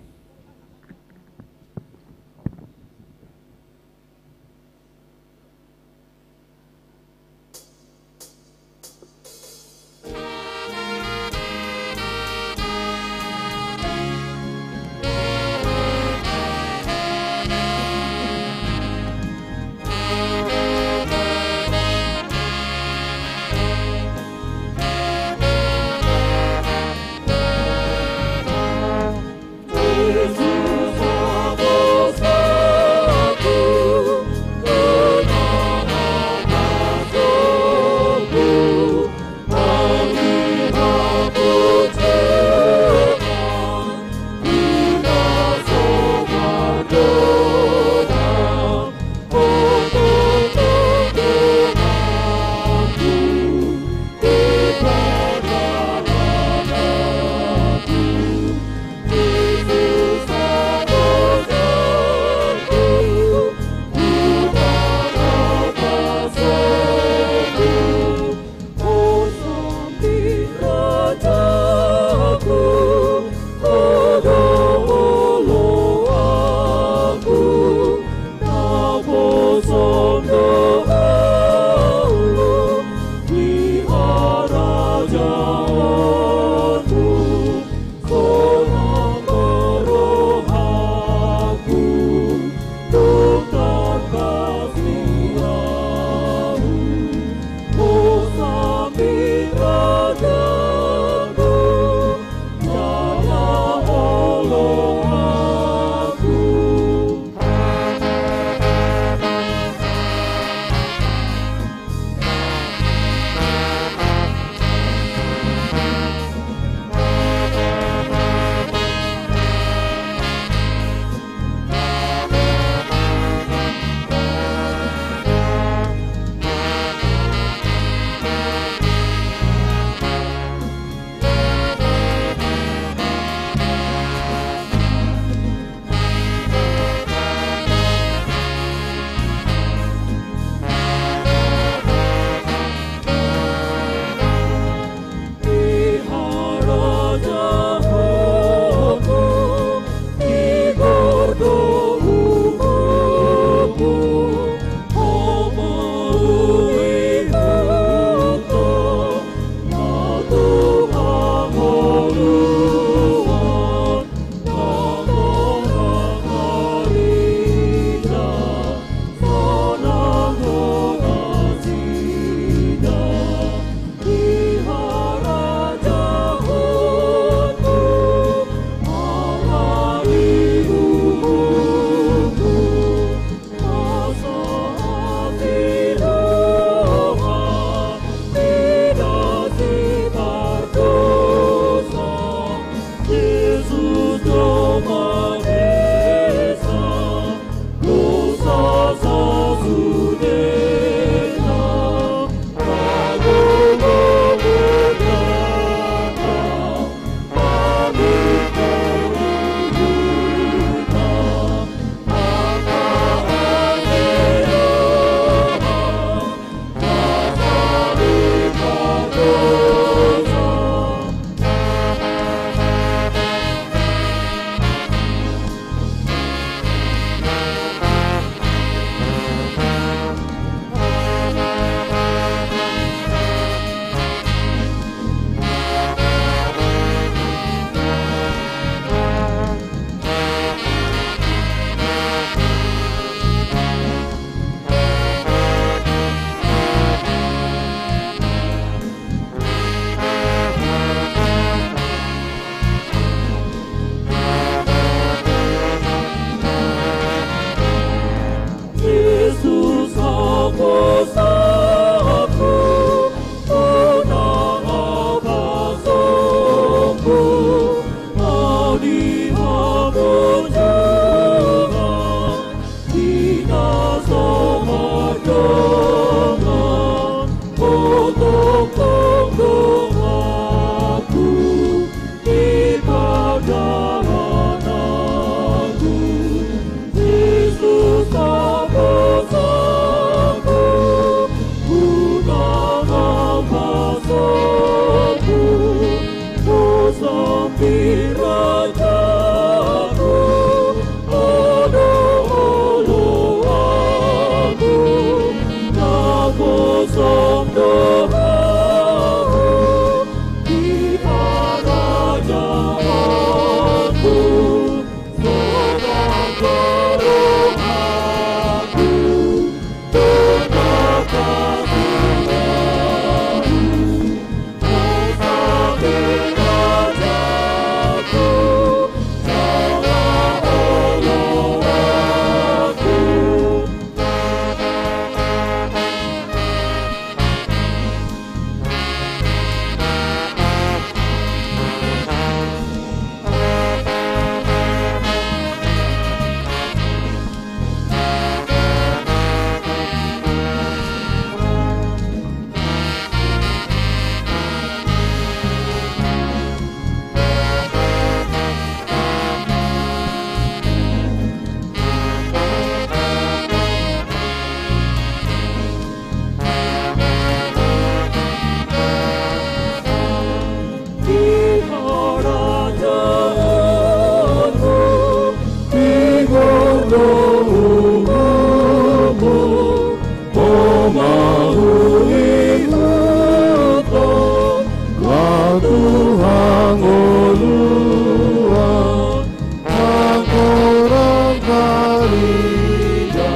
Tuhan, o Tuhan, nangkorang tarida,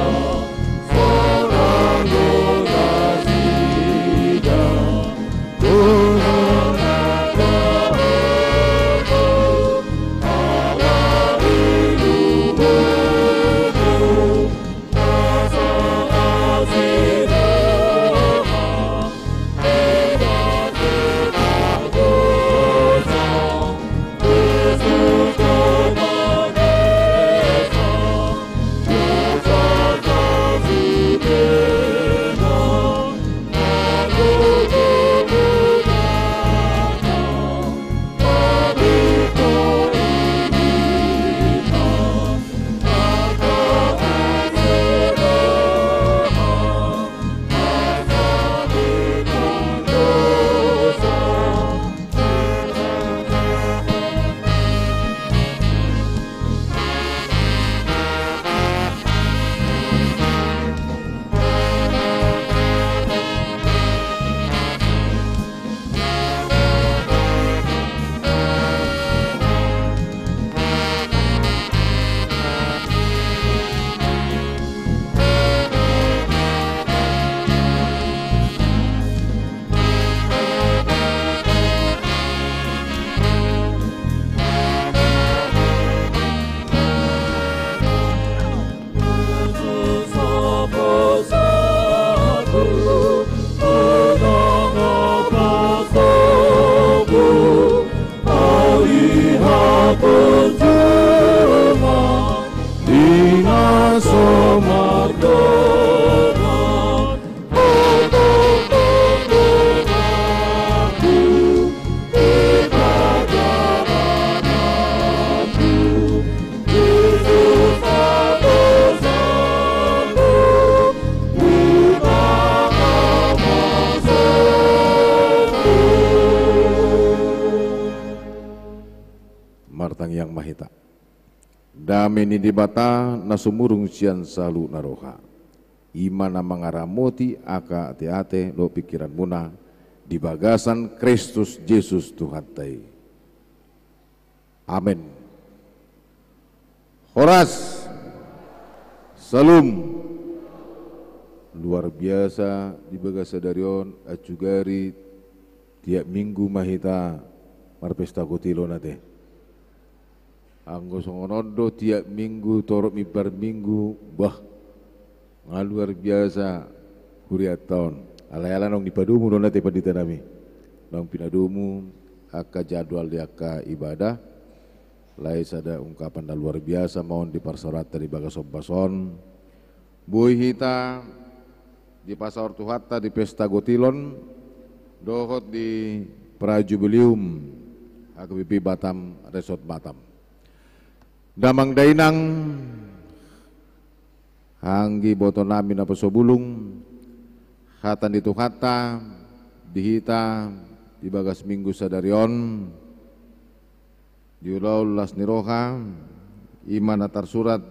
sorang do nasida. Martangiang ma hita. Dame ni Debata na sumurung sian saluhutna roha, i ma na mangaramoti angka ateate dohot pingkiranmuna di bagasan Kristus Jesus Tuhanta i. Amen. Horas. Syalom. Luar biasa di bagasan sadari on, ancugari tiap minggu ma hita marpesta kotilon ate. Anggo songon on do tiap minggu, torop mimbar minggu, bah, nga luar biasa hurianta on. Alai ala naung dipadomu do ate pandita nami, naung pinadomu angka jadwal di angka ibadah. Alai sada ungkapan na luar biasa ma on di parsaoranta di bagas ombas on. Boi hita dipasaor Tuhanta di pesta kotilon dohot di prajubileum H K B P Batam Resort Batam. Damang dainang, anggi ibotonami na pasobulung, hata ni Tuhanta di hita di bagas minggu sadari on, di ulaon las ni roha, i ma na tarsurat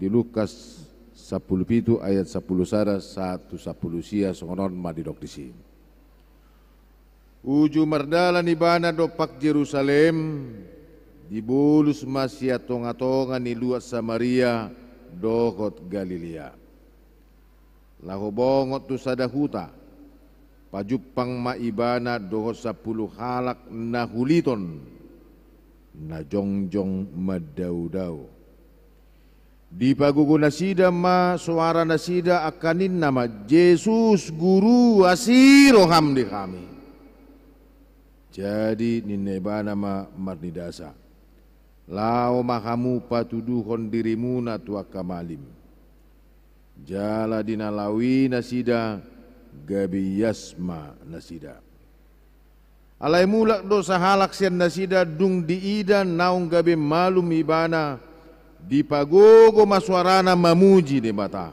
di Lukas sampulu pitu ayat sampulu sada sahat tu sampulu sia, songon on ma didok disi. Uju mardalan ibana dompak Jerusalem, dibolus ma sian tongatonga ni luat Samaria dohot Galilea, laho bongot tu sada huta. Pajumpang ma ibana dohot sampulu halak na huliton, na jongjong mandaodao. Dipagogo nasida ma soaranasida angka ninna ma, "Jesus, Guru, asi roham di hami." Jadi ninna ibana ma marnidasa, "Laho ma hamu patuduhon dirimuna tu angka malim." Jala di na laho i nasida, gabe ias ma nasida. Alai mulak do sahalak sian nasida, dung diida naung gabe malum ibana, dipagogo ma soarana mamuji Debata.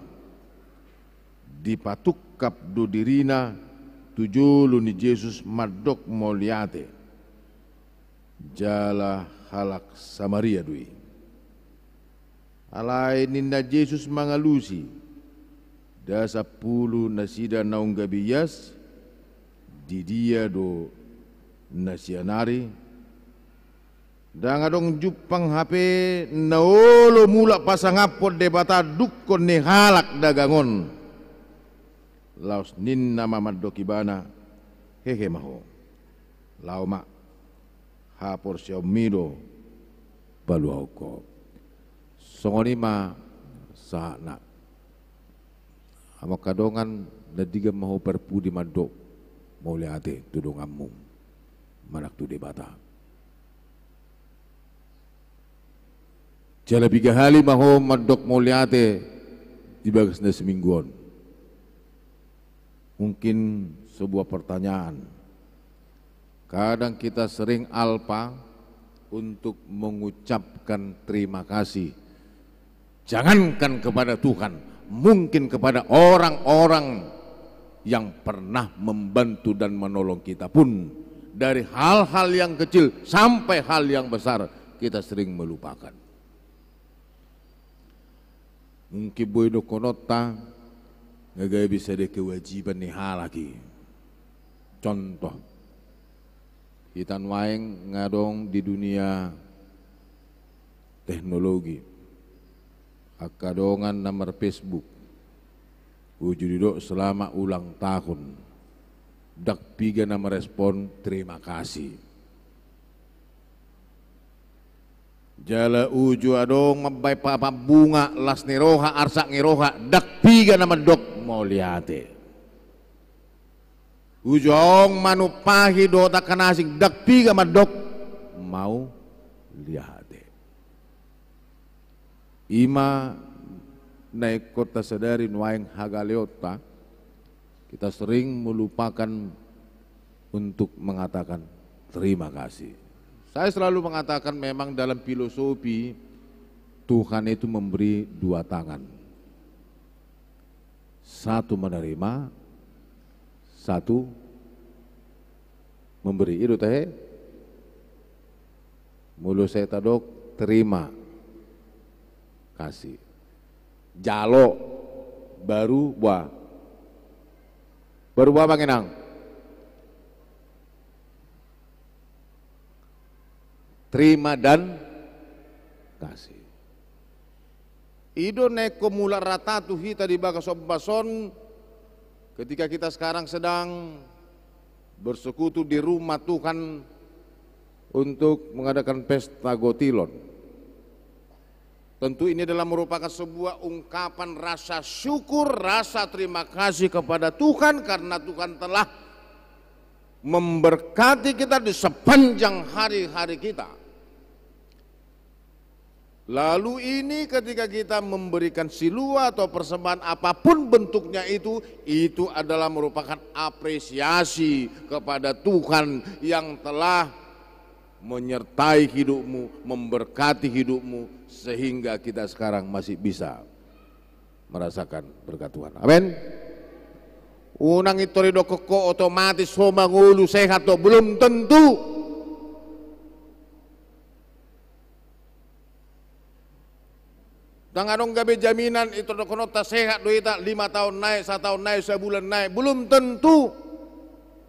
Dipatungkap do dirina tu jolo ni Jesus mandok mauliate. Jala halak Samaria do i. Alai ninna Jesus mangalusi, "Nda sampulu nasida naung gabe ias? Di dia do na sian ari, ndang adong jumpang hape na olo mulak pasangaphon Debata dungkon ni halak dagang on. Laos ninna ma mandok ibana, hehe ma ho. Laho ma, haporseaonmi do paluahon ho. Songon i ma sahatna. Amang angka dongan, na denggan ma ho parpudi mandok mauliate tu donganmu, manang tu Debata. Jala piga hali ma ho mandok mauliate di bagas na seminggu on? Mungkin sebuah pertanyaan. Kadang kita sering alpa untuk mengucapkan terima kasih. Jangankan kepada Tuhan, mungkin kepada orang-orang yang pernah membantu dan menolong kita pun, dari hal-hal yang kecil sampai hal yang besar, kita sering melupakan. Mungkin boi dohononta, nga gabe sada kewajiban ni halak i. Contoh, hita nuaeng nga adong di dunia teknologi. Angka dongan na mar-Facebook, uju didok selamat ulang tahun, ndang piga na marespon terima kasih. Jala uju adong mambaen papan bunga, las ni roha, arsak ni roha, ndang piga na mandok mauliate. Uju adong manumpahi dohot angka na asing, ndang piga mandok mauliate. I ma na ingkon tasadari nuaeng hagaleonta, kita sering melupakan untuk mengatakan terima kasih. Saya selalu mengatakan, memang dalam filosofi, Tuhan itu memberi dua tangan. Satu menerima, satu memberi. I do tahe? Molo sai tadok terima kasih, jalo, baru boha? Baru boha, Amang Inang? Terima dan kasih. I do na ingkon mulak rata tu hita di bagas ombas on, ketika kita sekarang sedang bersekutu di rumah Tuhan untuk mengadakan pesta gotilon. Tentu ini adalah merupakan sebuah ungkapan rasa syukur, rasa terima kasih kepada Tuhan karena Tuhan telah memberkati kita di sepanjang hari-hari kita. Lalu ini ketika kita memberikan silua atau persembahan apapun bentuknya itu, itu adalah merupakan apresiasi kepada Tuhan yang telah menyertai hidupmu, memberkati hidupmu, sehingga kita sekarang masih bisa merasakan berkat Tuhan. Amin. Unang intor didokkon ho otomatis ho mangolu sehat do, belum tentu. Ndang adong gabe jaminan, intor dohononta sehat do hita, lima taon nai, sasaon nai, sabulan nai, belum tentu.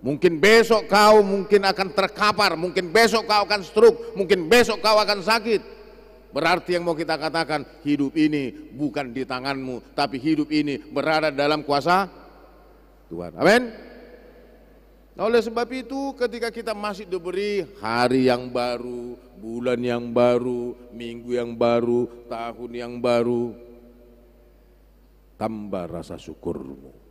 Mungkin besok kau mungkin akan terkapar, mungkin besok kau akan stroke, mungkin besok kau akan sakit. Berarti yang mau kita katakan, hidup ini bukan di tanganmu, tapi hidup ini berada dalam kuasa Tuhan. Amin. Nah, oleh sebab itu, ketika kita masih diberi hari yang baru, bulan yang baru, minggu yang baru, tahun yang baru, tambah rasa syukurmu.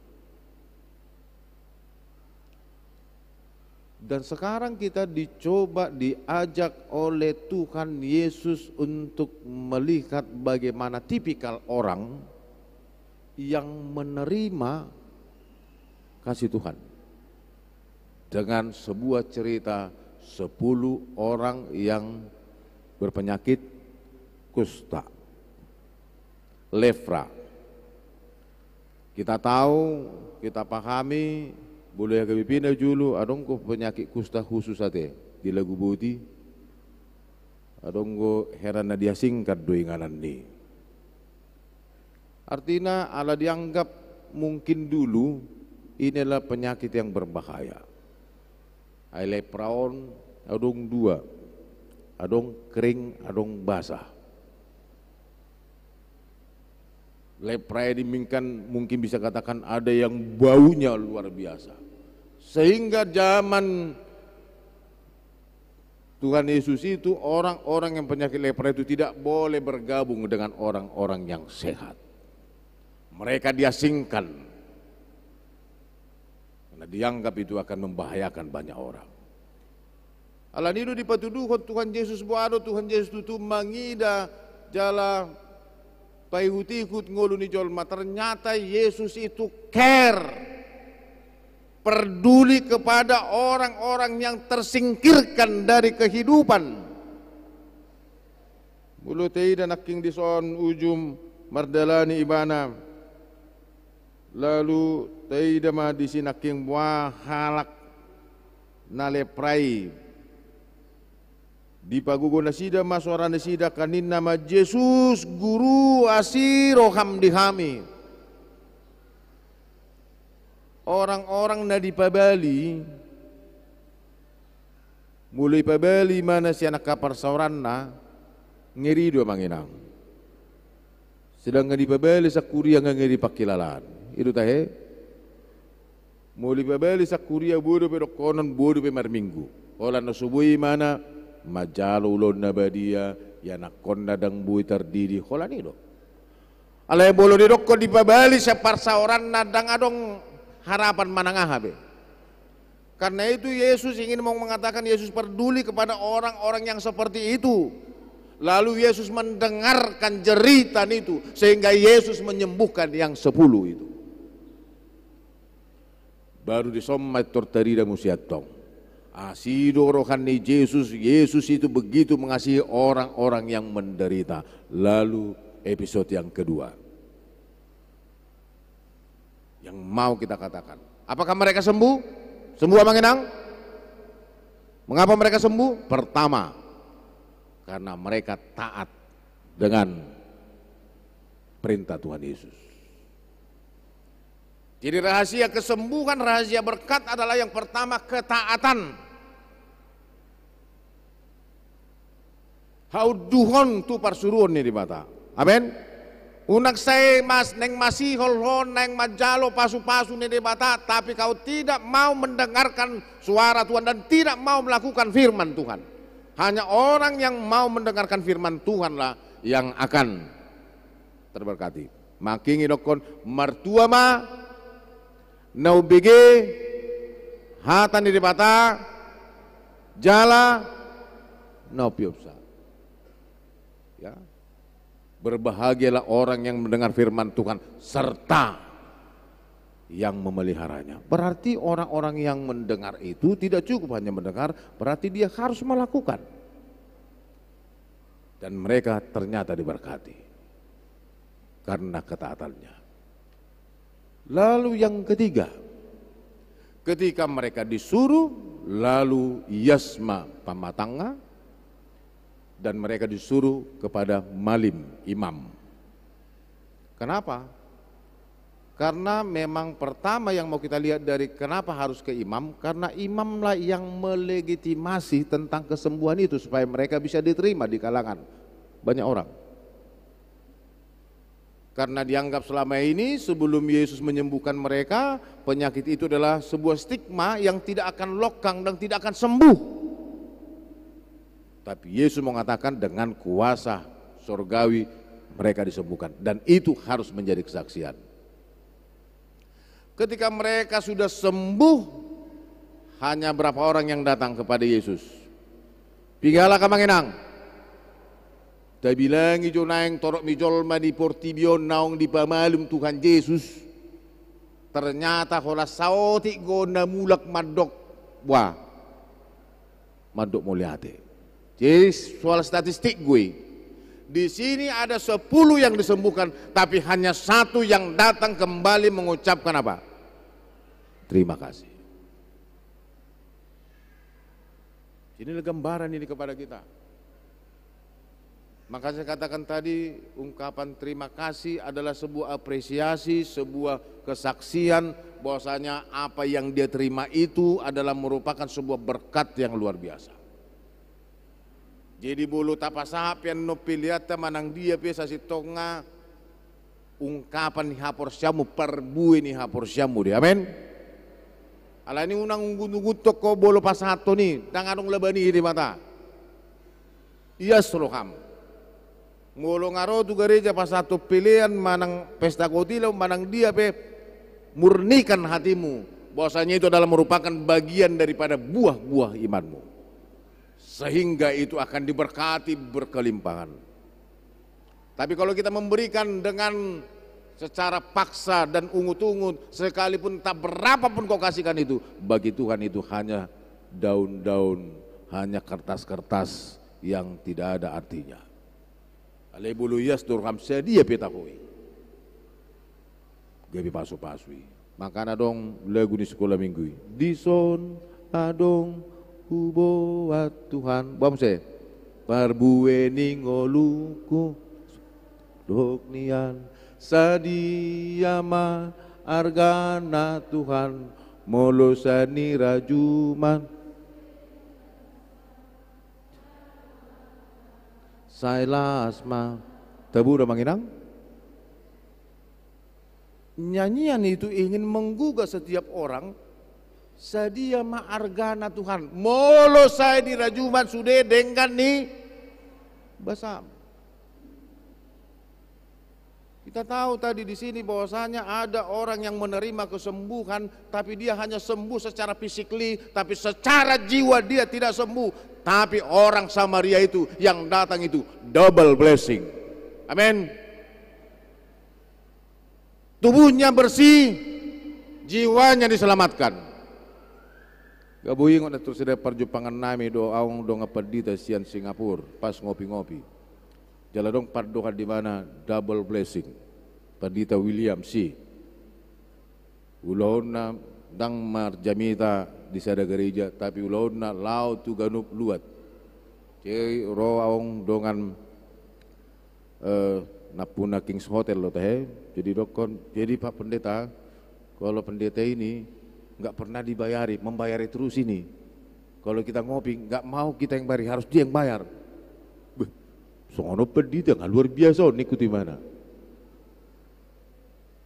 Dan sekarang kita dicoba, diajak oleh Tuhan Yesus untuk melihat bagaimana tipikal orang yang menerima kasih Tuhan. Dengan sebuah cerita sepuluh orang yang berpenyakit kusta, lepra. Kita tahu, kita pahami, molo di H K B P na jolo, adong do penyakit kusta khusus ate, di Laguboti, adong do hera na diasingkan do inganan ni. Artina, ala dianggap mungkin dulu ini adalah penyakit yang berbahaya. Ai lepra on adong dua, adong kering, adong basah. Lepra ini mungkin, mungkin bisa katakan ada yang baunya luar biasa. Sehingga zaman Tuhan Yesus itu, orang-orang yang penyakit lepra itu tidak boleh bergabung dengan orang-orang yang sehat. Mereka diasingkan. Karena dianggap itu akan membahayakan banyak orang. Alani i do dipatuduhon Tuhan Yesus, boha do Tuhan Yesus tutu mangida jala paihut-ihut ngolu ni jolma. Ternyata Yesus itu care, peduli kepada orang-orang yang tersingkirkan dari kehidupan. Molo taida nangkin dison uju mardalani ibana, lalu taida ma disi nangkin boha halak na lepra i. Dipagogo nasida ma soara nasida, kan ninna ma: Jesus, Guru, asi roham di hami. Orang-orang na dipabali, molo ipabali ibana sian angka parsaoranna, ngeri do, amang inang. Sedangkan ipabali sian huria, nga ngeri pangkilalaan. I do tahe. Molo ipabali sian huria, boi dope dohonon, boi dope marminggu. Holan na so boi ibana manjalo ulaon na badia, ianakhonna ndang boi tardidi, holan i do. Alai molo didokkon dipabali sian parsaoranna, ndang adong harapan manang aha be. Karena itu Yesus ingin mau mengatakan, Yesus peduli kepada orang-orang yang seperti itu. Lalu Yesus mendengarkan jeritan itu, sehingga Yesus menyembuhkan yang sepuluh itu. Baru dison ma pintor tarida muse antong. Asi do roha ni Jesus, Yesus itu begitu mengasihi orang-orang yang menderita. Lalu episode yang kedua. Yang mau kita katakan. Apakah mereka sembuh? Sembuh, amang inang? Mengapa mereka sembuh? Pertama, karena mereka taat dengan perintah Tuhan Yesus. Jadi rahasia kesembuhan, rahasia berkat adalah yang pertama ketaatan. Haunduhon tu parsuruon ni Debata. Amen. Unang sai mas, naeng masihol-holhon, naeng manjalo pasu-pasu ni Debata, tapi kau tidak mau mendengarkan suara Tuhan dan tidak mau melakukan firman Tuhan. Hanya orang yang mau mendengarkan firman Tuhanlah yang akan terberkati. Mangking idokkon, martua ma na umbege hata ni Debata jala na umpiopsa. Ya. Berbahagialah orang yang mendengar firman Tuhan serta yang memeliharanya. Berarti orang-orang yang mendengar itu tidak cukup hanya mendengar, berarti dia harus melakukan. Dan mereka ternyata diberkati karena ketaatannya. Lalu yang ketiga, ketika mereka disuruh, lalu ias ma pamatangna, dan mereka disuruh kepada malim, imam. Kenapa? Karena memang pertama yang mau kita lihat dari kenapa harus ke imam, karena imamlah yang melegitimasi tentang kesembuhan itu supaya mereka bisa diterima di kalangan banyak orang. Karena dianggap selama ini sebelum Yesus menyembuhkan mereka, penyakit itu adalah sebuah stigma yang tidak akan lokang dan tidak akan sembuh. Tapi Yesus mengatakan dengan kuasa sorgawi mereka disembuhkan. Dan itu harus menjadi kesaksian. Ketika mereka sudah sembuh, hanya berapa orang yang datang kepada Yesus? Piga halak, amang inang? Tabilangi jo naeng torop ni jolma di portibi on naung dipamalum Tuhan Jesus. Ternyata holan saotik do na mulak mandok, wah, mandok mauliate. Jadi soal statistik do i. Di sini ada sepuluh yang disembuhkan, tapi hanya satu yang datang kembali mengucapkan apa? Terima kasih. Inilah gambaran ini kepada kita. Maka saya katakan tadi, ungkapan terima kasih adalah sebuah apresiasi, sebuah kesaksian bahwasanya apa yang dia terima itu adalah merupakan sebuah berkat yang luar biasa. Jadi, molo tapasahat pe annon peleanta manang dia pe, sasintongna ungkapan ni haporseaonmu, parbue ni haporseaonmu do i. Amen. Alani unang unggut-ungguthon ho molo pasahathon i, ndang adong laba ni i Debata. Ias roham. Molo nga ro tu gareja pasahathon pelean manang pesta kotilon manang dia pe, murnikan hatimu, bahwasanya itu adalah merupakan bagian daripada buah-buah imanmu, sehingga itu akan diberkati berkelimpahan. Tapi kalau kita memberikan dengan secara paksa dan ungut-ungut, sekalipun tak berapa pun kau kasihkan itu, bagi Tuhan itu hanya daun-daun, hanya kertas-kertas yang tidak ada artinya. Alai molo ias do roham, sadia pe taho i, gabe pasu-pasu i. Makana adong lagu ni sikola minggu i, dison adong huboan Tuhan, boan muse, parbue ni ngolungku, dohot nian, sadia ma argana Tuhan, molo sai ni rajuman, sai las ma. Tabo do amang inang? Nyanyian itu ingin menggugah setiap orang, sadia ma argana Tuhan, molo sai ni rajuman sude denggan ni basam. Kita tahu tadi di sini bahwasanya ada orang yang menerima kesembuhan, tapi dia hanya sembuh secara physically, tapi secara jiwa dia tidak sembuh. Tapi orang Samaria itu yang datang itu double blessing. Amin. Tubuhnya bersih, jiwanya diselamatkan. Gabe huingot na tu sada parjumpangan nami do, adong dongan pandita sian Singapura, pas ngopi-ngopi. Jala adong pandohan di mana double blessing. Pandita William si. Ulaonna ndang marjamita di sada gareja, tapi ulaonna laho tu ganup luat. Jadi ro adong dongan, eh, nampuna King's Hotel do tahe. Jadi dokkon, jadi Pak Pendeta, kalau pendeta ini nggak pernah dibayari, membayari terus ini. Kalau kita ngopi, nggak mau kita yang bayar, harus dia yang bayar. Beh, songon on pandita, nggak luar biasa on, ikut di mana?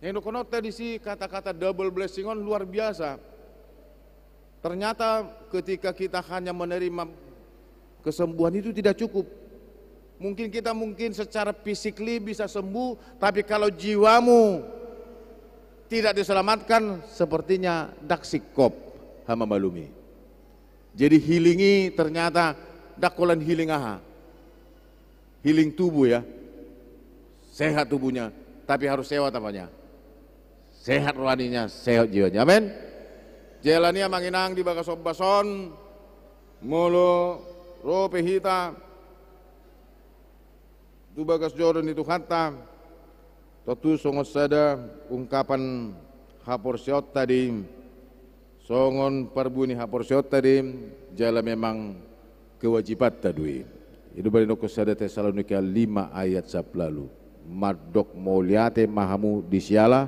Yang dokononta disi kata-kata double blessing on luar biasa. Ternyata ketika kita hanya menerima kesembuhan itu tidak cukup. Mungkin kita mungkin secara physically bisa sembuh, tapi kalau jiwamu tidak diselamatkan, sepertinya ndang singkop hamu mamalumi. Jadi healing i ternyata ndang holan healing aha. Healing tubuh ya. Sehat tubuhnya, tapi harus sehat apanya? Sehat rohaninya, sehat jiwanya. Amin. Jala nian amang inang di bagas ombas on, molo ro pe hita tu bagas joro ni Tuhanta, tontu songon sada ungkapan haporseaonta do i, songon parbue ni haporseaonta do i, jala memang kewajibanta do i. I do umbahen didok sada Tesalonika lima ayat sampulu ualu. Mandok mauliate ma hamu di siala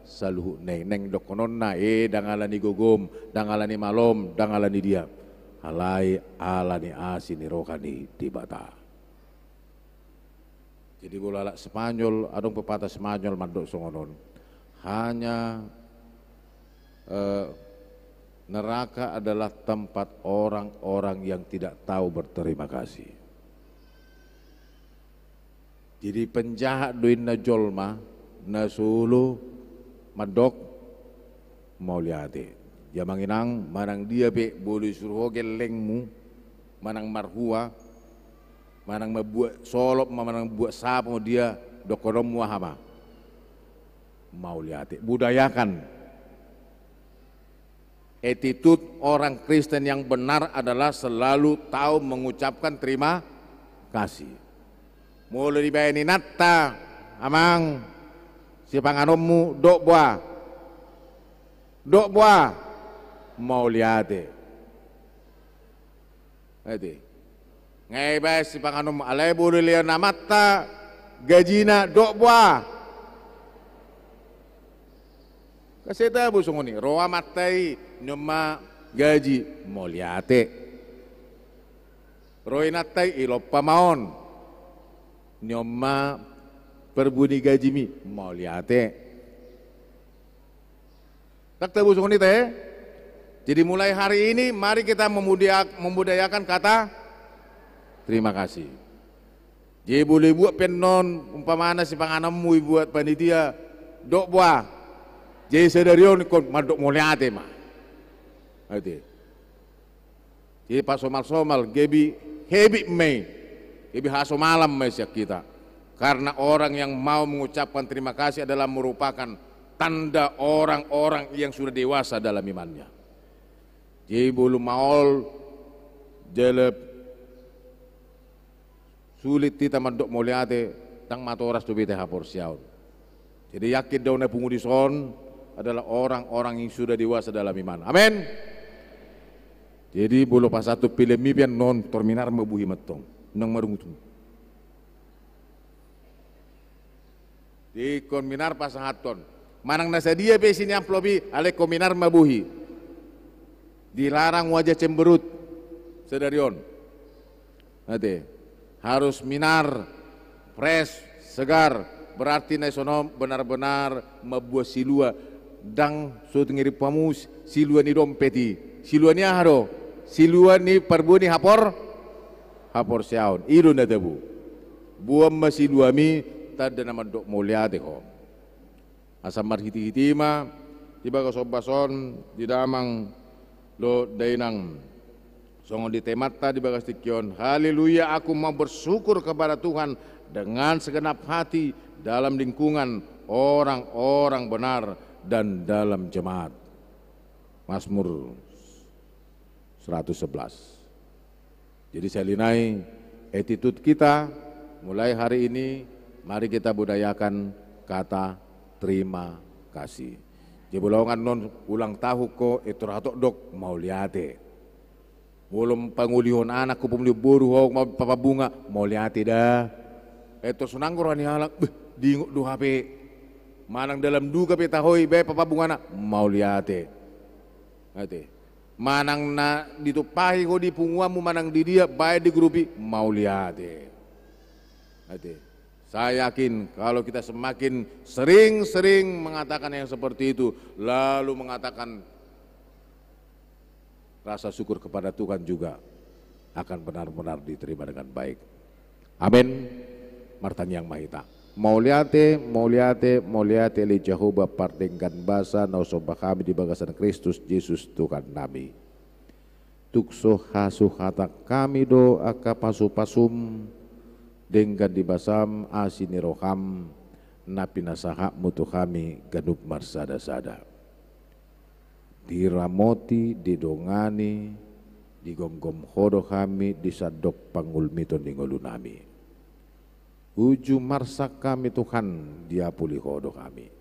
saluhutna i, naeng dohononna, eh, ndang ala ni gogom, ndang ala ni malom, ndang ala ni dia. Alai ala ni asi ni roha ni Debata. Jadi molo halak Spanyol, adong pepatah Spanyol mandok songon on. Hanya, eh, neraka adalah tempat orang-orang yang tidak tahu berterima kasih. Jadi penjahat do inna jolma na so olo mandok mauliate. Jadi amang inang, manang dia pe molo disuru ho gellengmu, manang marhua, manang mambuat solop ma, manang mambuat sapo ma dia, dohononmu aha ma? Mauliate. Budayakan. Attitude orang Kristen yang benar adalah selalu tahu mengucapkan terima kasih. Molo dibaen inanta, amang, sipanganonmu, dok boa? Dok boa? Mauliate. Ate. Nga ibaen sipanganon, alai boi lean amanta gajina, dok boa. Kasi tabu songon i, ro amanta i, nion ma gaji, mauliate. Ro inanta i, ilompa ma on, nion ma parbue ni gajimi, mauliate. Ndang tabu songon i te. Jadi mulai hari ini mari kita memudia-, membudayakan kata terima kasih. Jadi boi dibuat pe annon umpamana sipanganonmu dibuat panitia, dok boa. Jadi sadari on ingkon mandok mauliate ma. Ate. Jadi pasomal-somal, gabe habit ma i, gabe hasomalan ma i sian hita. Karena orang yang mau mengucapkan terima kasih adalah merupakan tanda orang-orang yang sudah dewasa dalam imannya. Jadi molo maol jala sulit hita mandok mauliate, ndang matoras dope hita haporseaon. Jadi yakin do na pungu dison adalah orang-orang yang sudah dewasa dalam iman. Amin. Jadi molo pasahat tu pilemmi pe annon, tor minar ma bohi mantong, unang marungutungut. Ingkon minar pasahathon. Manang na sadia pe isi ni amplop i, alai ingkon minar ma bohi. Dilarang wajah cemberut sadari on. Ate, harus minar, fresh, segar. Berarti na dison on benar-benar mambuat silua. Ndang so tingirim pamus, silua ni dompet i. Silua ni aha do? Silua ni parbue ni hapor, haporseaon. I do na tabu. Boan ma siluami, tanda na mandok mauliate ho. Asa marhitehite ma di bagas ombas on, di damang dohot dainang. Songon di temanta di bagas tingki on, haleluya, aku mau bersyukur kepada Tuhan dengan segenap hati dalam lingkungan orang-orang benar dan dalam jemaat. Mazmur seratus sebelas. Jadi sahali nai, attitude kita mulai hari ini, mari kita budayakan kata terima kasih. Jadi molo annon ulang tahun ho, eh, tor hatop dok mauliate. Molo pangolihon anak ho, pangolihon boru ho, ma-, papa bunga, mauliate da. Eh, tor sonang roha ni halak, beh, dingot do hape. Manang dalam duka pe taho i, baen papa bungana, mauliate. Ate. Manang na ditumpahi ho di punguanmu manang di dia, baen di grup i, mauliate. Ate. Saya yakin kalau kita semakin sering-sering mengatakan yang seperti itu, lalu mengatakan rasa syukur kepada Tuhan juga akan benar-benar diterima dengan baik. Amin. Martangiang ma hita. Mauliate, mauliate, mauliate ale Jahowa pardenggan basa na husomba hami di bagasan Kristus Jesus Tuhannami. Tung so hasuhatan hami do angka pasupasum denggan di basam asi ni roham na pinasahatmu tu hami ganup marsadasada. Diramoti, didongani, digomgom ho do hami di sandok pangulmiton ni ngolunami. Uju marsak hami Tuhan, diapuli ho do hami.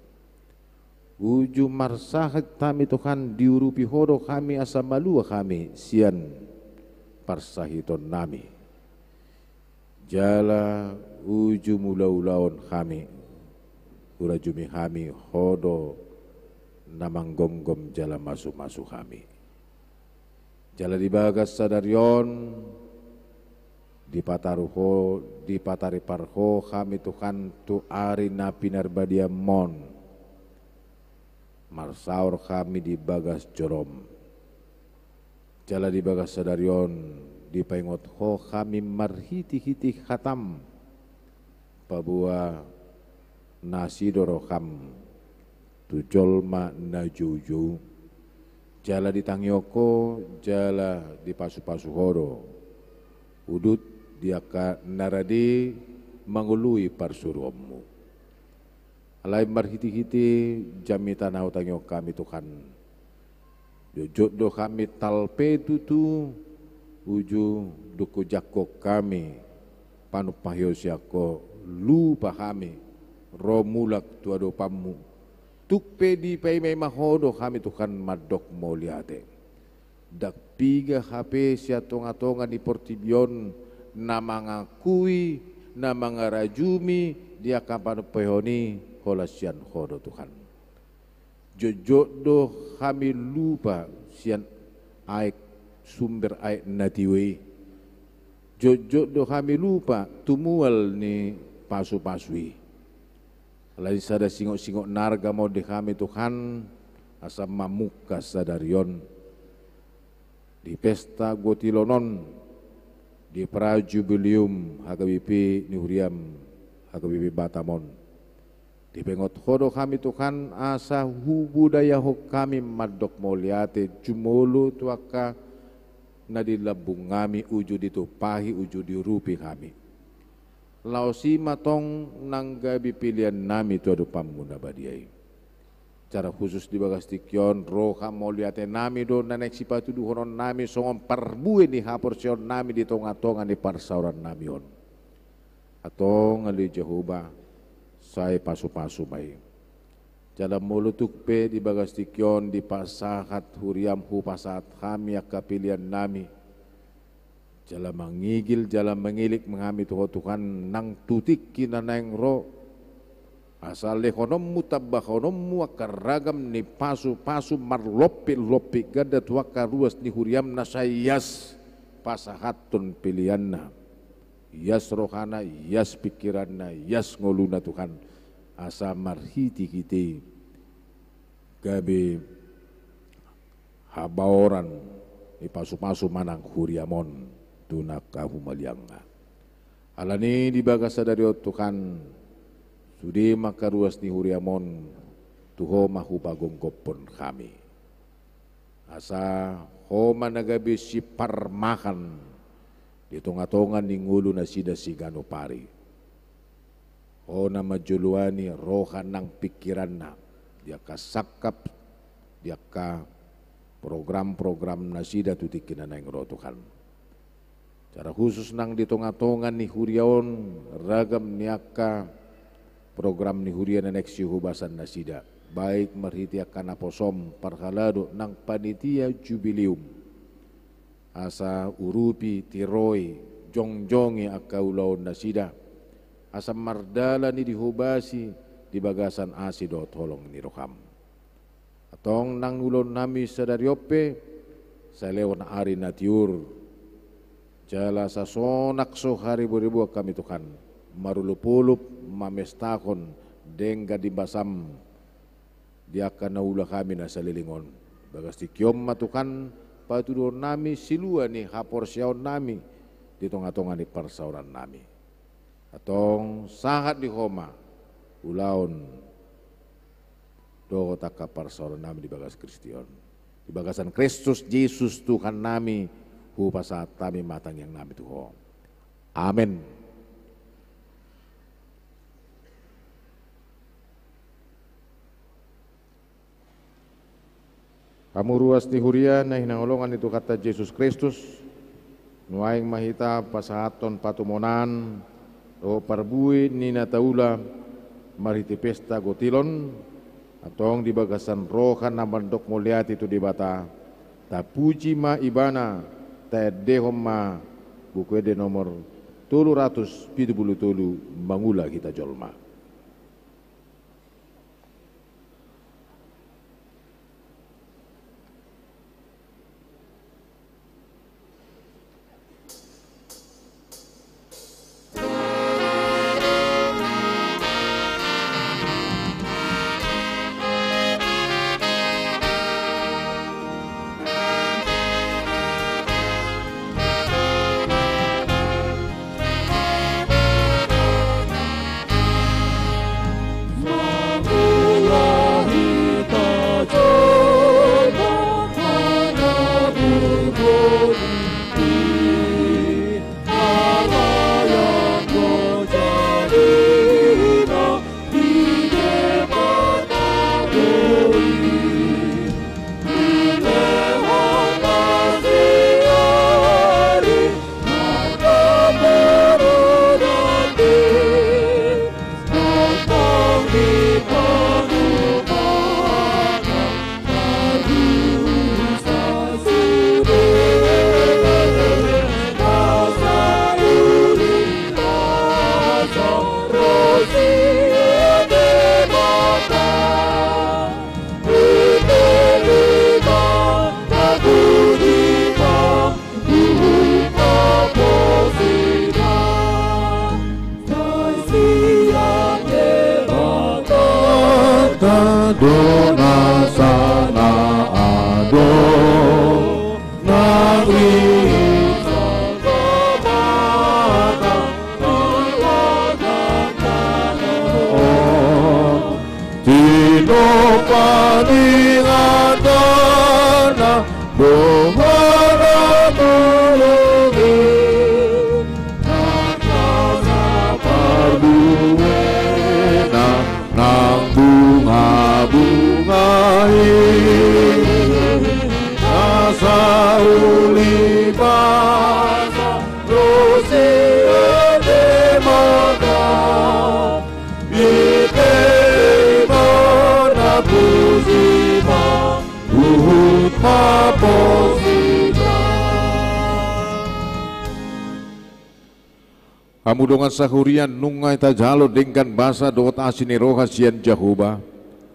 Uju marsahit hami Tuhan, diurupi ho do hami asa malua hami sian parsahitonnami. Jala uju mulaulaon hami, hurajumi hami ho do na manggomgom jala masumasu hami. Jala di bagas sadari on, dipataru ho, dipataripar ho hami Tuhan tu ari na pinarbadiamon. Marsaor hami di bagas jorom. Jala di bagas sadari on dipaingot ho hami marhitehite hatam, paboa na asi do roham tu jolma na joujou. Jala ditangihon ho, jala dipasupasu ho do udut di angka na rade mangoloi parsuruonmu. Alai marhitehite jamita na hutangihon hami Tuhan, jotjot do hami talpe tutu, uju dung hujangkon hami panumpahion sian ho, lupa hami ro mulak tu adopanmu. Tung pe dipaimaima ho do hami Tuhan mandok mauliate. Ndang piga hape sian tongatonga ni portibi on na mangakui, na mangarajumi di angka panumpaon i holan sian Ho do Tuhan. Jotjot do hami lupa sian aek, sumber aek na tio i. Jotjot do hami lupa tu mual ni pasupasu i. Alai sada singot-singot na arga ma on di hami Tuhan, asa mamungka sadari on di pesta gotilon on, di prajubileum H K B P ni huriam, H K B P Batam on. Dipaingot Ho do hami Tuhan, asa hubudayahon hami mandok mauliate jumolo tu angka na di lambung nami, uju ditumpahi, uju diurupi hami. Laos i ma tong nang gabe pelean nami tu adopanmu na badia i. Secara khusus di bagas tingki on, roha mauliate nami do na naeng sipatuduhonon nami songon parbue ni haporseaon nami di tonga-tonga ni parsaoran nami on. Antong ale Jahowa, sai pasu-pasu ma i. Jala molo tung pe di bagas tingki on dipasahat huriam, hupasahat hami angka pelean nami. Jala mangigil, jala mangilik ma hami tu Ho Tuhan nang tu tingki na naeng ro. Asa lehononmu, tambahononmu angka ragam ni pasu-pasu marlompit-lompit ganda tu angka ruas ni huriam na sai ias pasahathon peleanna. Ias rohana, ias pingkiranna, ias ngoluna Tuhan. Asa marhite-hite i gabe habaoran ni pasu-pasu manang huriam on tu na angka humaliangna. Alani di bagas sadari on Tuhan, sude ma angka ruas ni huriam on, tu Ho ma hupagomgophon hami. Asa Ho ma na gabe siparmahan di tonga-tonga ni ngolu nasida siganup ari. Ho na manjoloani roha nang pingkiranna di angka sangkap, di angka program-program nasida tu tingki na naeng ro Tuhan. Secara khusus nang di tonga-tonga ni huria on, ragam ni angka program ni huria na naeng sihubasan nasida, baik marhite angka naposom, parhalado nang panitia jubileum. Asa urupi, tiroi, jongjongi angka ulaon nasida, asa mardalan i dihobasi di bagasan asi dohot holong ni roham. Antong nang ulaon nami sadari on pe, sai lehon ari na tiur. Jala sasonang so hariboriboan hami Tuhan, marolopolop mamestahon denggan ni basam di angka na ulaon hami na saleleng on. Bagas tingki on ma Tuhan, patuduhon nami silua ni haporseaon nami di tonga-tonga ni parsaoran nami. Antong sahat di Ho ma ulaon dohot angka parsaoran nami di bagas Kristus on. Di bagasan Kristus Jesus Tuhan nami, hupasahat hami ma tangiang nami tu Ho. Amen. Hamu ruas ni huria na hinaholongan ni Tuhanta Jesus Kristus, nuaeng ma hita pasahathon patumonaan dohot parbue ni na taula marhite pesta gotilon, antong di bagasan roha na mandok mauliate tu Debata, tapuji ma Ibana, taendehon ma Buku Ende nomor tolu ratus pitu pulu tolu, Mangula Hita Jolma. Dohot na tolong i, na parbue na nang bunga-bunga i, na sauli basa do sian Debata. Ite ma na puji ma, huhut ma posi ma. Hamu dongan sahurian, nunga tajalo denggan basa dohot asi ni roha sian Jahowa.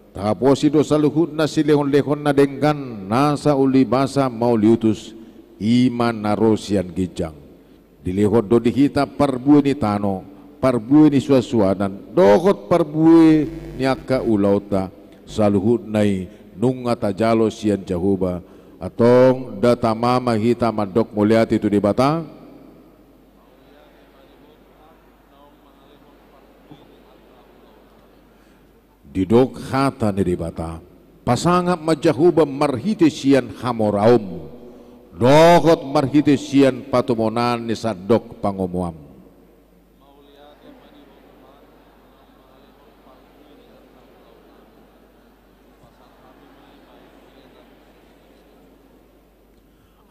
Tahaposi do saluhutna silehon-lehon na denggan, nasa uli basa mauliutus, i ma na ro sian ginjang. Dilehon do di hita parbue ni tano, parbue ni suansuanan, dohot parbue ni angka ulaonta, saluhutna i nunga tajalo sian Jahowa. Antong nda tama ma hita mandok mauliate tu Debata? Didok hata ni Debata: Pasangap ma Jahowa marhite sian hamoraonmu, dohot marhite sian patumonaan ni sandok pangomoanmu.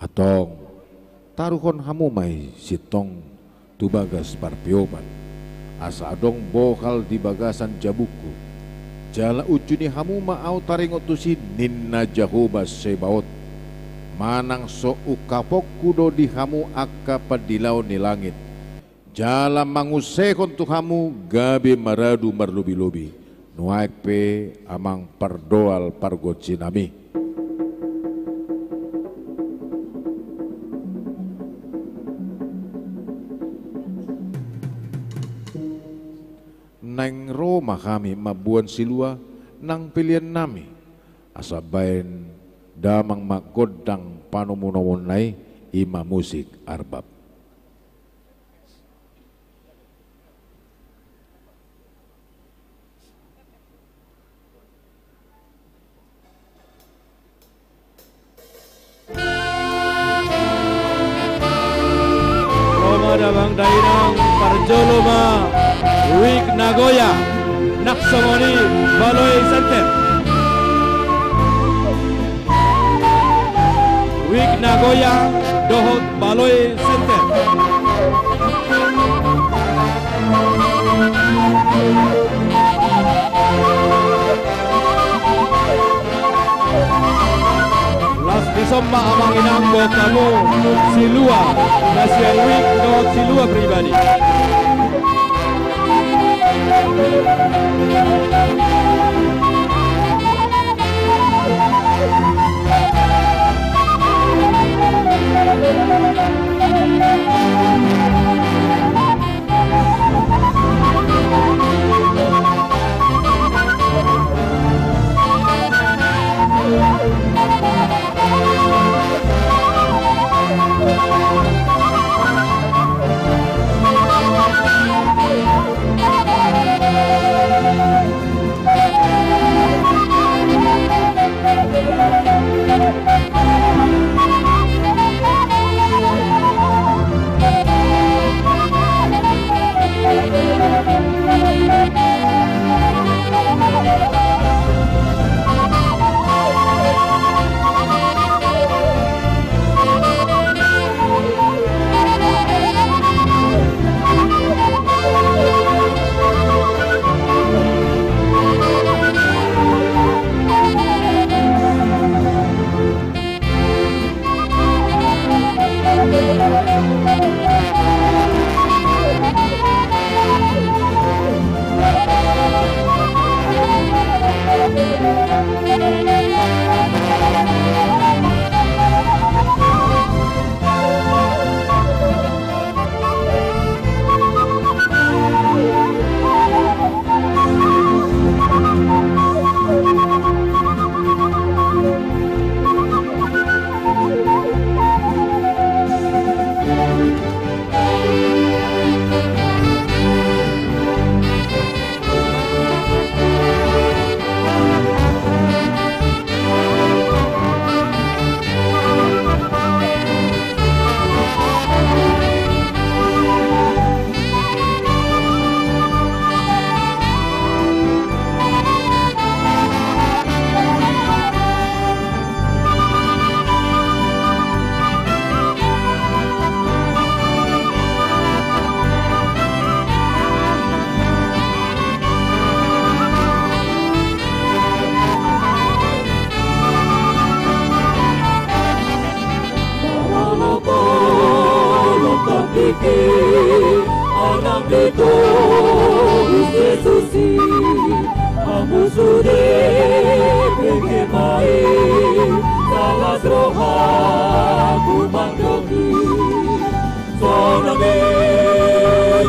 Antong, taruhon hamu ma i sintong tu bagas parpeopan, asa adong bohal di bagasan jabungku. Jala unjuni hamu ma ahu taringot tusi, ninna Jahowa Zebaot. Manang so ungkaponku do di hamu angka pandilaon ni langit, jala mangunsehon tu hamu gabe maradu marlobi-lobi. Nuaeng pe, amang pardoal pargonsinami. Naeng ro ma hami mamboan silua nang peleannami, asa baen damang ma gondang panomunomuonna i, i ma musik arbab. Ro ma damang dainang, parjolo ma Wik Nagoya, nang songon i Baloe Center. Wik Nagoya dohot Baloe Center. Las dison ma amang inang, boan hamu silua na sian Wik dohot silua pribadi.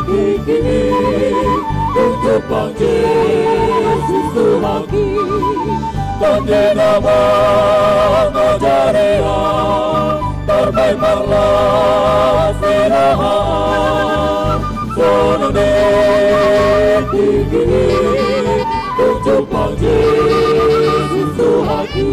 Tingki i, dung jumpang Jesus Tuhanki, Tondi na mangajari ahu, tarbaen marlas ni roha. Songon i tingki i, dung jumpang Jesus Tuhanki.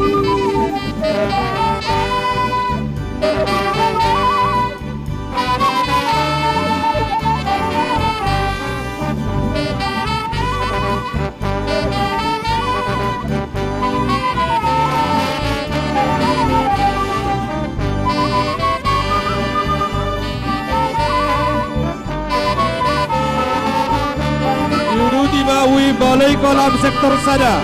Diuduti ma Wi Balai Kolam sektor sada.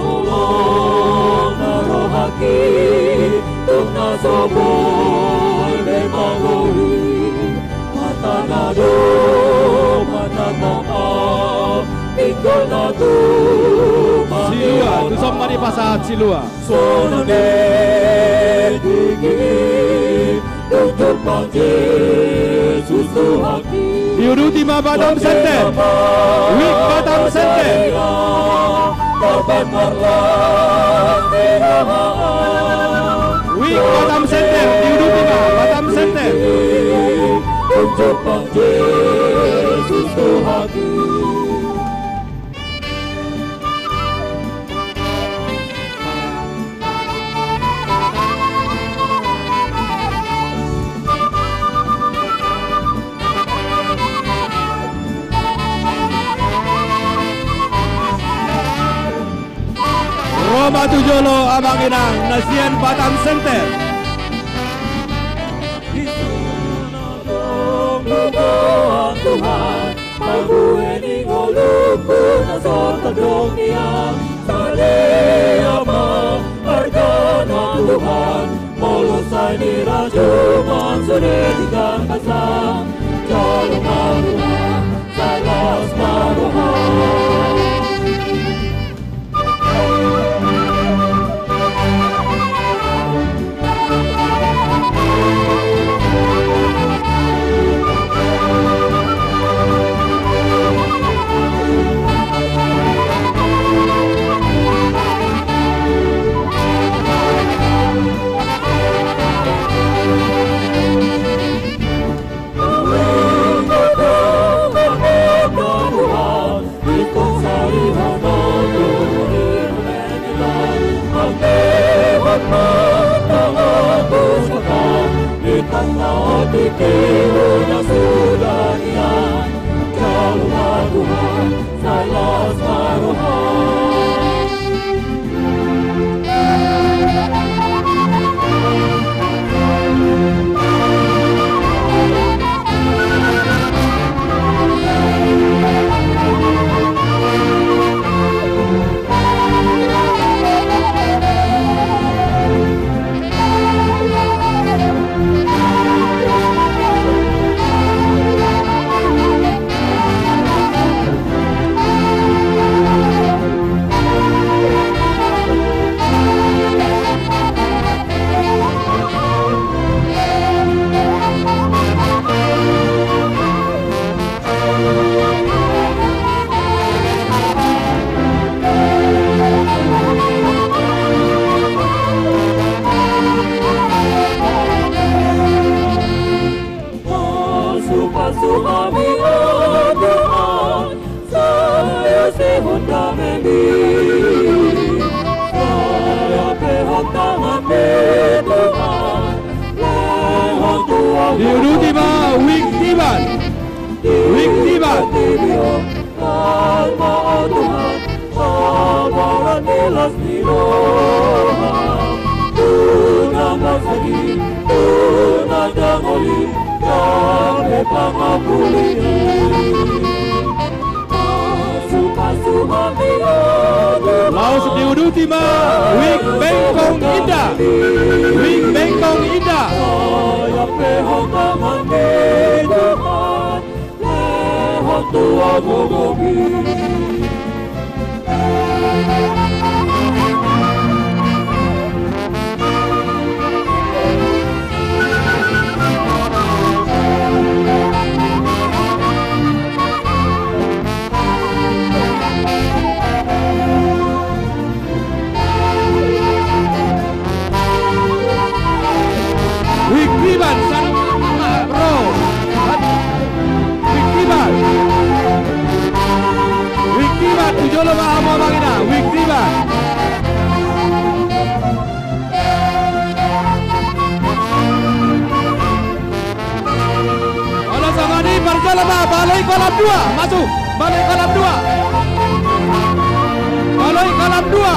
Olo na rohangki, tung na so boi be mangoli. Mata na do, mata na tapa, pinggol na tu Silua, tu son ma dipasahat Silua. Songon i tingki i, dung jumpang Jesus Tuhanki. Diuduti ma Batam Center. Wik Batam Center. Tarbaen marlas ni roha. Wik Batam Center. Diuduti ma Batam Center. Dung jumpang Jesus Tuhanki. Ro ma tu jolo amang inang na sian Batam Center. Tuhan, parbue ni ngolungku na so tadong nian. Saleama argana Tuhan, molo sai nirajum sude di gangkasa. Jalo ma Tuhan, sai las ma roha. Pasu-pasu hami, o Tuhan, sai asehon damemi. Sai apehon tanganmi, Tuhan, lehon tu ahu. Diuduti ma Wik Tiban. Wik Tiban. Alma, o Tuhan, habaran ni las ni roha, tu na marsadi, tu na dangoli, gabe pangapuli. Pasu-pasu hami, o Tuhan. Laos diuduti ma Wik Bengkong Indah. Wik Bengkong Indah. Sai apehon tanganmi, Tuhan. Wiktiban, san-, ro. Wiktiban. Wiktiban, tu jolo ma hamu amang ina. Wiktiban. Olo, songon i parjolo ma, baloi kolam dua, masuk, baloi kolam dua. Baloi kolam dua.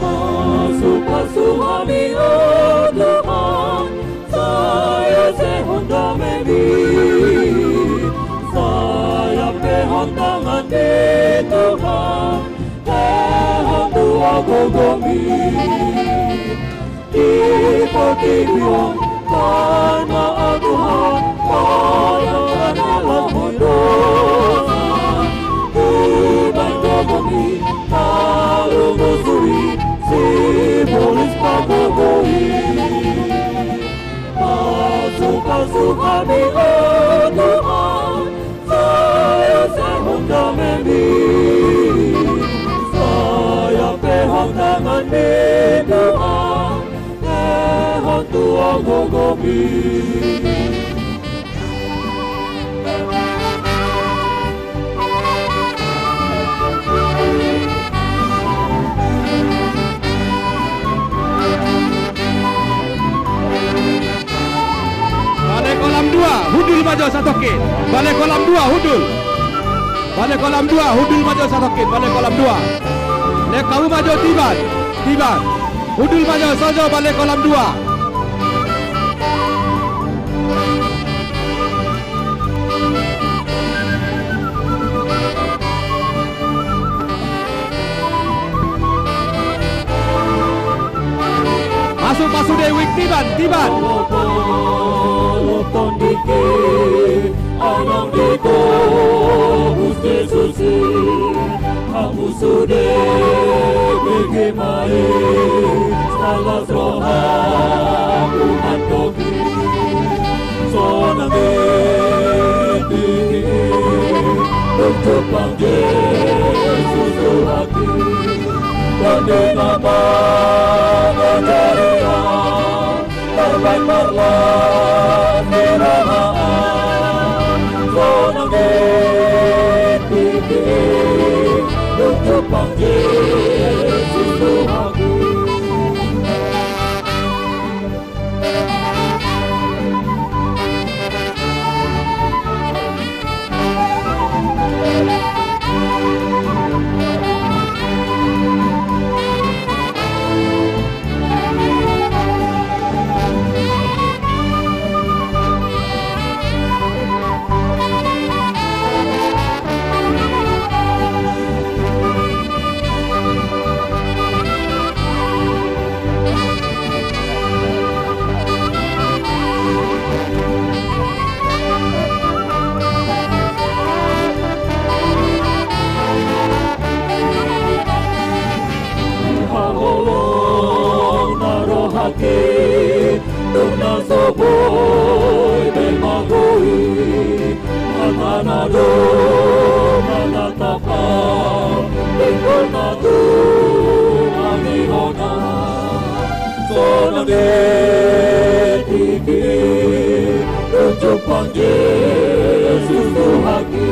Pasu-pasu hami, o Tuhan, sai hasehon damemi, sai ampehon tangan ni Tuhan, lehon tu gogomi. Di portibi on, tano aduhan, pala na laho dosa. Iban gogomi, tarungusui, sibolis pagogoi. Pasu-pasu hami, o Tuhan, sai hasehon damemi, sai ampehon tangan ni Tuhan, lehon tu gogomi. Balai kolam dua, hundul ma jo satongkin. Balai kolam dua, hundul. Balai kolam dua, hundul ma jo satongkin. Balai kolam dua. Lehon hamu ma jo tiban, tiban. Hundul ma jo, so jo balai kolam dua. Masuk, masuk, Dewik, tiban, tiban. Anang di Tuhan Jesus, hamu sude bege ma i, salas rohamu mandok i. Sonang i tingki i, dung jumpang Jesus Tuhanki. Dongan na mangajari ahu, tarbaen marlas ni roha ahu. Sonang i tingki i, dung jumpang Jesus Tuhanki. Haholongan na rohangki, dung na so boi be magoi, hata na do manatap, pinggol na tu mangihona. Sonang i tingki i, dung jumpang Jesus Tuhanki.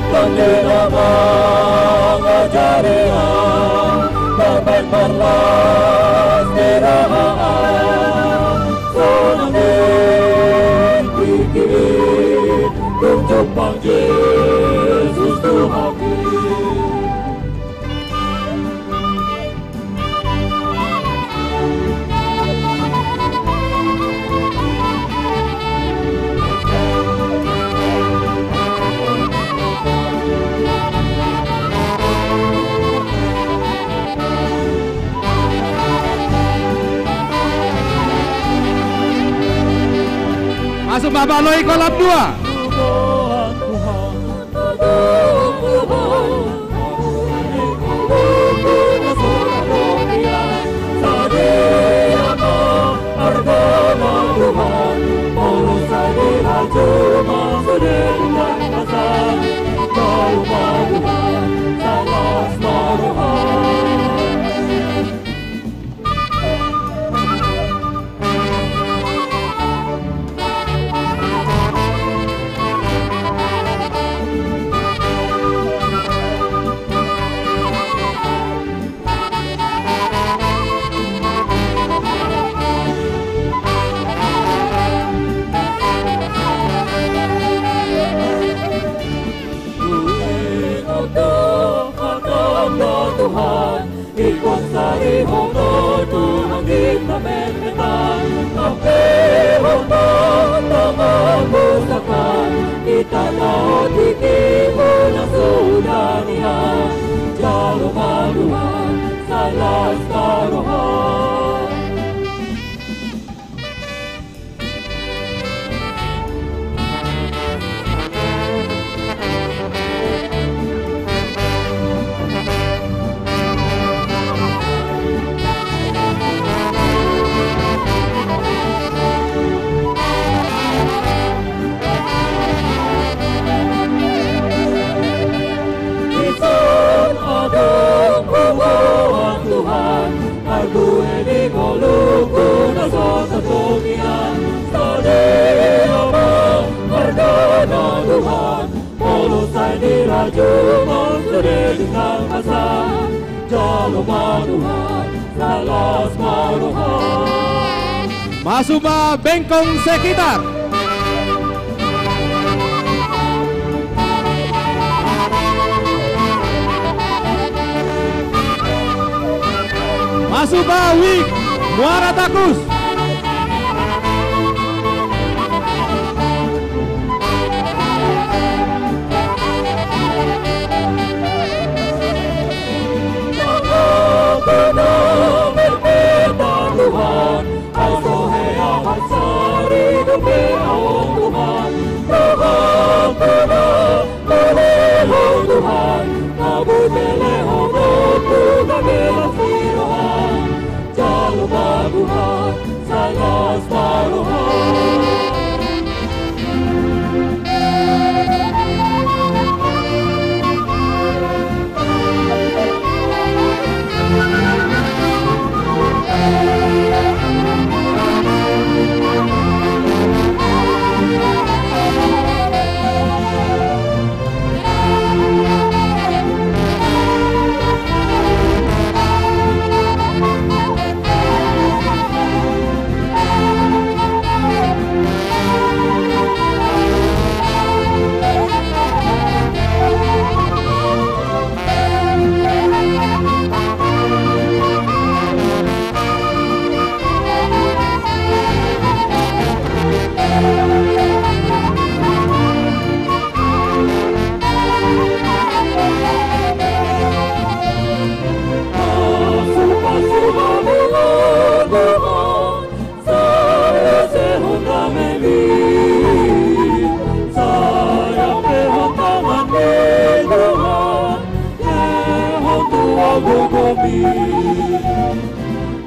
Dongan na mangajari ahu, tarbaen marlas ni roha ahu. Sonang i tingki i, dung jumpang Jesus Tuhanki. Masuk Bapak Loi, kolam dua. Tuhan, ingkon sari Ho do Tuhan di na memetang, hape Ho do na mambusakan, hita na otik i muna suda nian. Jalo ma Tuhan, salas ma roha. Dison adong huboan Tuhan, parbue di ngolungku na so tartongian. Sadia ma argana Tuhan, molo sai di rajuma sude di na masa. Jalo ma Tuhan, salas ma roha. Masuk ma Bengkong sekitar. Masuk ma Wik Muara Takus.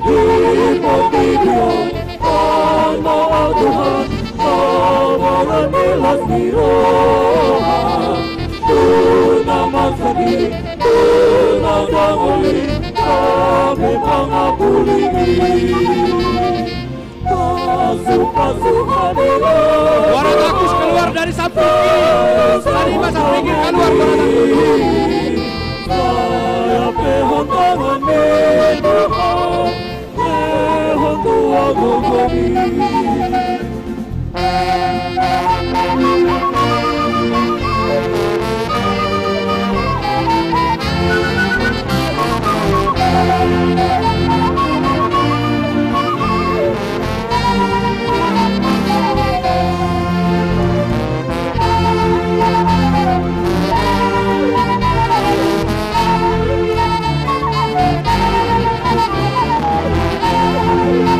Di portibi on, Tuhan, Tuhan, Tuhan, las ni roha, tu na mansai, tu na dangoli, gabe pangapuli. Muara Takus keluar dari samping kiri. Tadi pasang pinggir, keluar Muara Takus.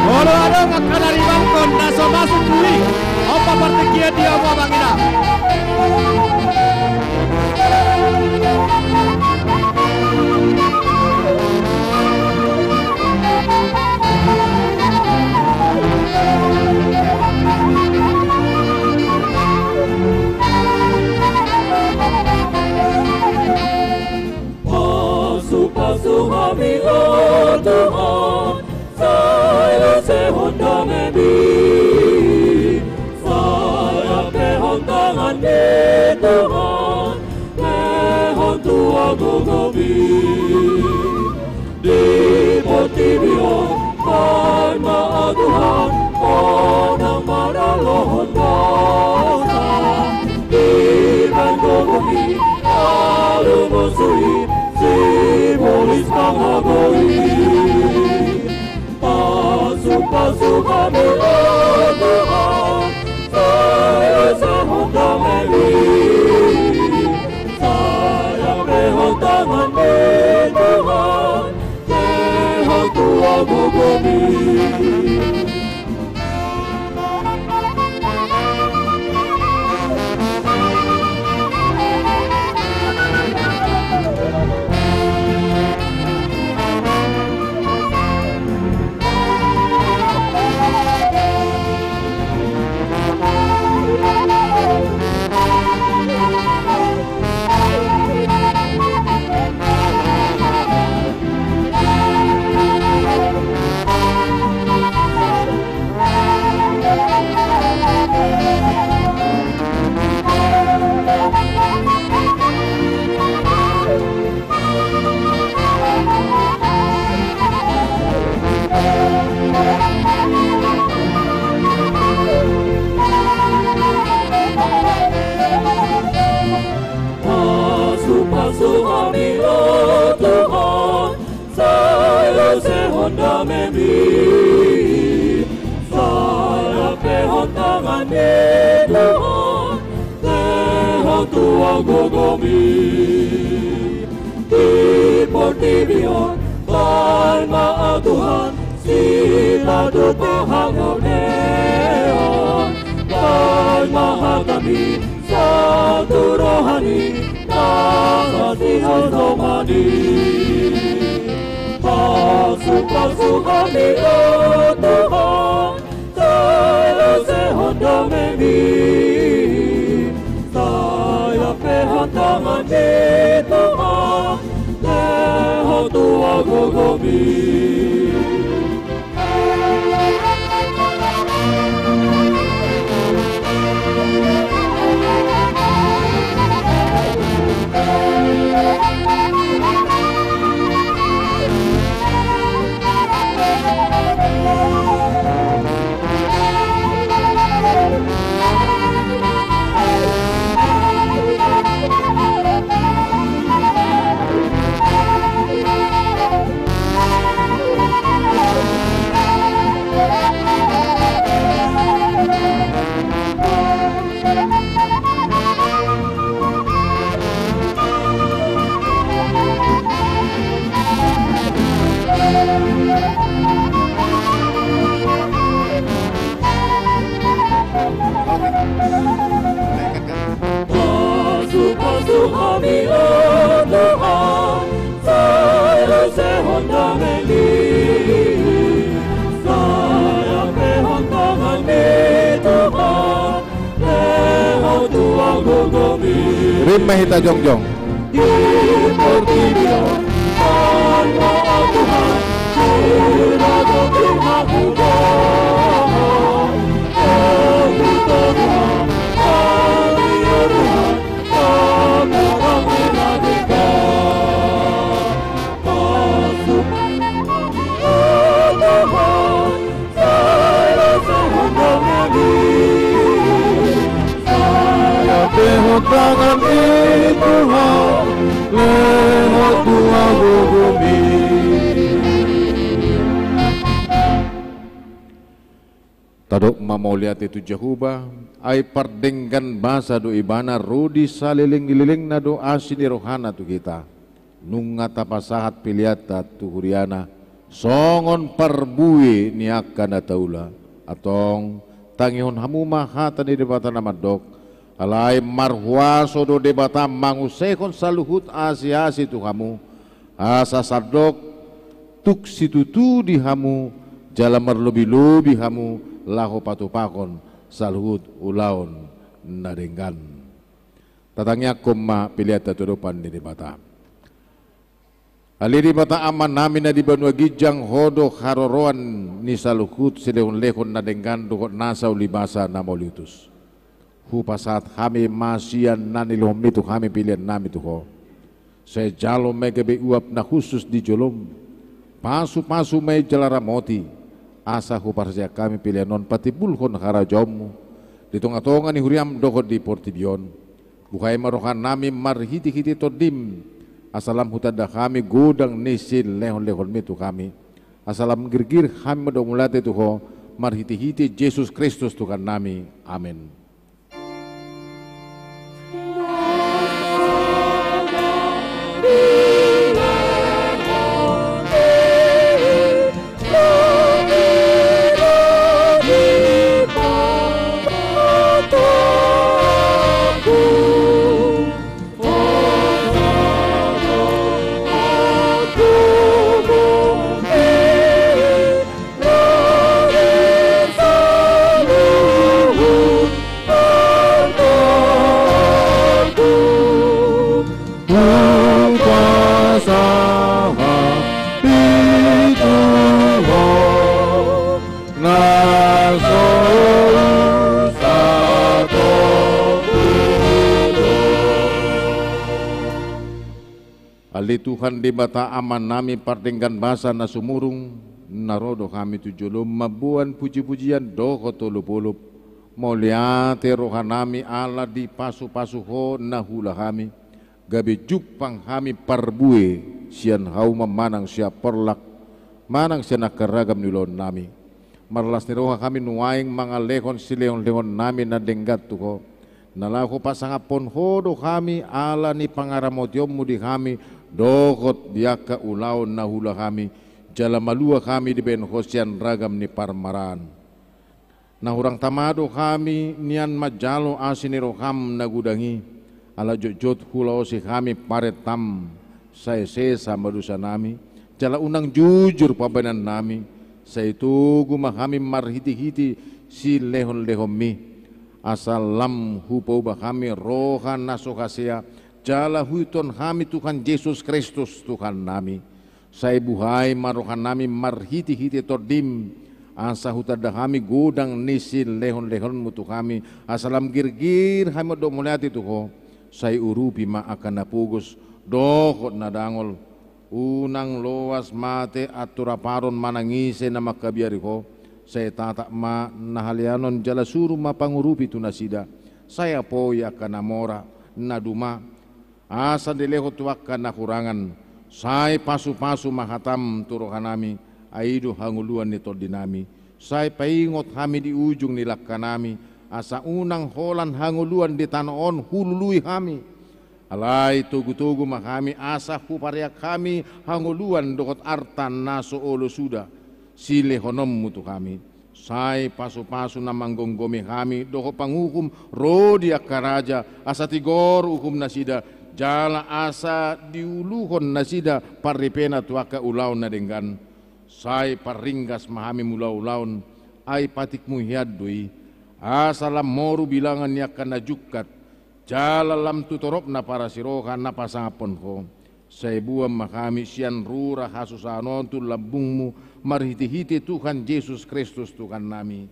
Molo adong angka na di balkon na so masuk tu i, on Papartingkian di hamu amang inang. Pasupasu hami, o Tuhan, sai losehon damemi. Sai ampehon tangan ni Tuhan, lehon tua gogomi. Di portibi on, baen ma, o Tuhan, unang maralohon dosa. Dibaen gogomi, alu musu i, sibolis pangago i. Pasupasu hami, o Tuhan, sai losehon damemi. Sai ampehon tangan ni Tuhan, lehon tua gogomi. Pasupasu hami, o Tuhan, sai losehon damemi. Sai ampehon tangan ni Tuhan, lehon tua gogomi. Di portibi on, baen ma, o Tuhan, sitadut ni hagoneon. Baen ma hatami, sahat tu rohami, na sasintongtongmuna. Pasupasu hami, o Tuhan, sai losehon damemi. Sai ampehon tangan ni Tuhan, lehon tua gogomi. Pasupasu hami, o Tuhan, sai losehon damemi. Sai ampehon tangan ni Tuhan, lehon tua gogomi. Rap ma hita jongjong. Sai ampehon tangan ni Tuhan, lehon tua gogomi. Tadok ma mauliate tu Jahowa, ai pardenggan basa do Ibana, ro di saleleng ni lelengna do asi ni rohana tu hita. Nunga tapasahat peleanta tu huriana, songon parbue ni angka na taula. Antong Tangihon hamu ma hata ni Debata na mandok: Alai marhuaso do Debata mangusehon saluhut asi-asi tu hamu, asa sandok tung situtu di hamu, jala marlobi-lobi hamu laho patupahon saluhut ulaon na denggan. Tatangiangkon ma peleanta tu adopan ni Debata. Ale Debata Amanami na di banua ginjang, Ho do haroroan ni saluhut silehon-lehon na denggan dohot nasa ulibasa na mauliutus. Hupasahat hami ma sian na nilehonMi tu hami peleannami tu Ho. Sai jalo ma i gabe uap na hushus di joloM. Pasu-pasu ma i jala ramoti, asa huparsiajak hami pelean on patimbulhon harajaonMu di tonga-tonga ni huriaM dohot di portibi on. Buhai ma rohanami marhite-hite TondiM, asa lam hutanda hami godang ni silehon-lehonMi tu hami, asa lam girgir hami mandok mauliate tu Ho, marhite-hite Jesus Kristus Tuhannami. Amen. Ale Tuhan Debata Amanami pardenggan basa na sumurung, na ro do hami tu joloM mamboan puji-pujian dohot olop-olop. Mauliate rohanami ala dipasu-pasu Ho na huula hami, gabe jumpang hami parbue sian hauma manang sian porlak, manang sian angka ragam ni ulaonnami. Marlas ni roha hami nuaeng mangalehon silehon-lehonnami na denggan tu Ho, na laho pasangaphon Ho do hami ala ni pangaramotionMu di hami dohot di angka ulaon na huula hami, jala malua hami dibahen Ho sian ragam ni parmaraan. Na hurang tama do hami nian manjalo asi ni rohaM na godang i, ala jotjot hulaosi hami parentam, sai sesa ma dosanami, jala unang jujur pambahenannami, sai togu ma hami marhite-hite silehon-lehonMi, asa lam hupauba hami roha na so hasea, jala huihuthon hami Tuhan Jesus Kristus Tuhannami. Sai buhai ma rohanami marhite-hite TondiM, asa hutanda hami godang ni silehon-lehonMu tu hami, asa lam girgir hami mandok mauliate tu Ho. Sai urupi ma angka na pogos dohot na dangol. Unang loas mate anturaparon manang ise na mangkabiari Ho. Sai tatap ma na haleanon jala suru ma pangurupi tu nasida. Sai apoi angka na mora, na duma, asa dilehon tu angka na hurangan. Sai pasu-pasu ma hataM tu rohanami, ai i do hangoluan ni tondinami. Sai paingot hami di ujung ni langkanami, asa unang holan hangoluan di tano on hulului hami. Alai togu-togu ma hami asa hupareak hami hangoluan dohot arta na so olo suda silehononMu tu hami. Sai pasu-pasu na manggomgomi hami dohot panguhum ro di angka raja, asa tigor uhum nasida, jala asa diuluhon nasida parripena tu angka ulaon na denggan. Sai parringgas ma hami mangula ulaon, ai patikMu hian do i, asa lam moru bilangan ni angka na jungkat, jala lam tu torop na parasiroha na pasangaphon Ho. Sai boan ma hami sian rura hasusahan on tu lambungMu, marhite-hite Tuhan Jesus Kristus Tuhannami.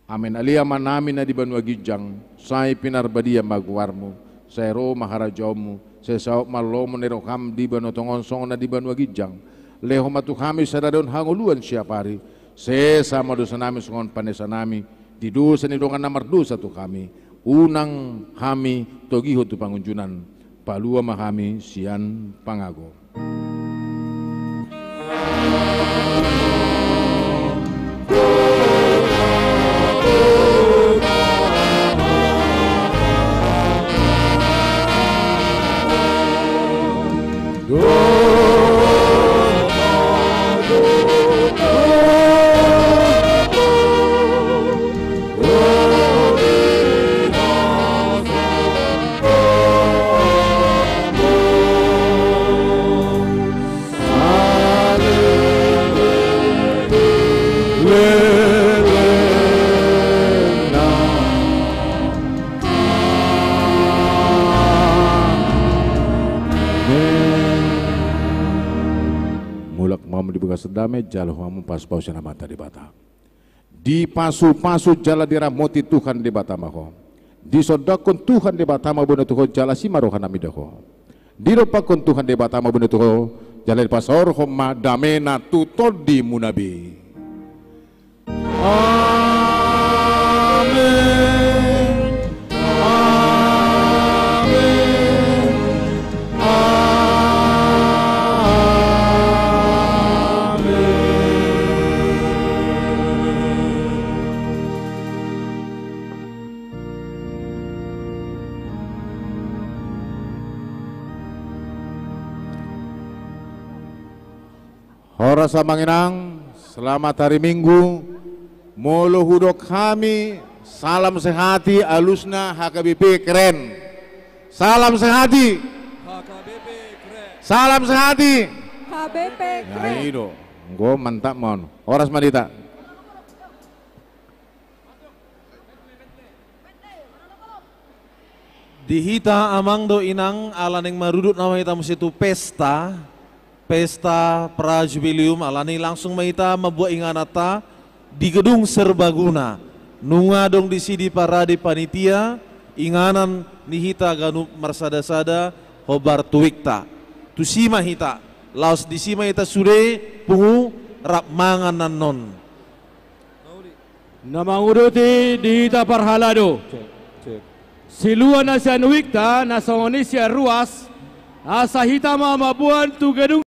Amen. Ale Amanami na di banua ginjang, sai pinarbadia ma goarMu, sai ro ma harajaonMu, sai saut ma lomo ni rohaM di banua tonga on songon na di banua ginjang. Lehon ma tu hami sadari on hangoluan siapari, sesa ma dosanami songon panesanami di dosa ni dongan na mardosa tu hami. Unang hami togihon tu pangunjunan, palua ma hami sian pangago. Pasdame jalo hamu pasupasu ni Amanta Debata. Dipasupasu jala diramoti Tuhan Debata ma ho. Disondangkon Tuhan Debata ma bona tu ho jala asi ma roha nami di ho. Didompakkon Tuhan Debata ma bona tu ho jala dipasaorhon ma damena tu tondimuna be. Amen. Amen. Amen. Horas amang inang, selamat hari Minggu. Molo hudok hami, salam sehati, alusna H K B P keren. Salam sehati. H K B P keren. Salam sehati. H K B P keren. Nah, i do. Enggo mantap mon. Horas ma di hita. Di hita amang dohot inang, ala naeng marudut nama hita muse tu pesta, pesta prajubileum, alani langsung ma hita mambuat ingananta di gedung serbaguna. Nunga adong disi diparade panitia inganan ni hita ganup marsadasada hombar tu wikta. Tusi ma hita, laos disi ma hita sude pungu rap mangan annon. Na manguduti di hita parhalado. Cek, cek. Silua na sian wikta na songon i sian ruas, asa hita ma mamboan tu gedung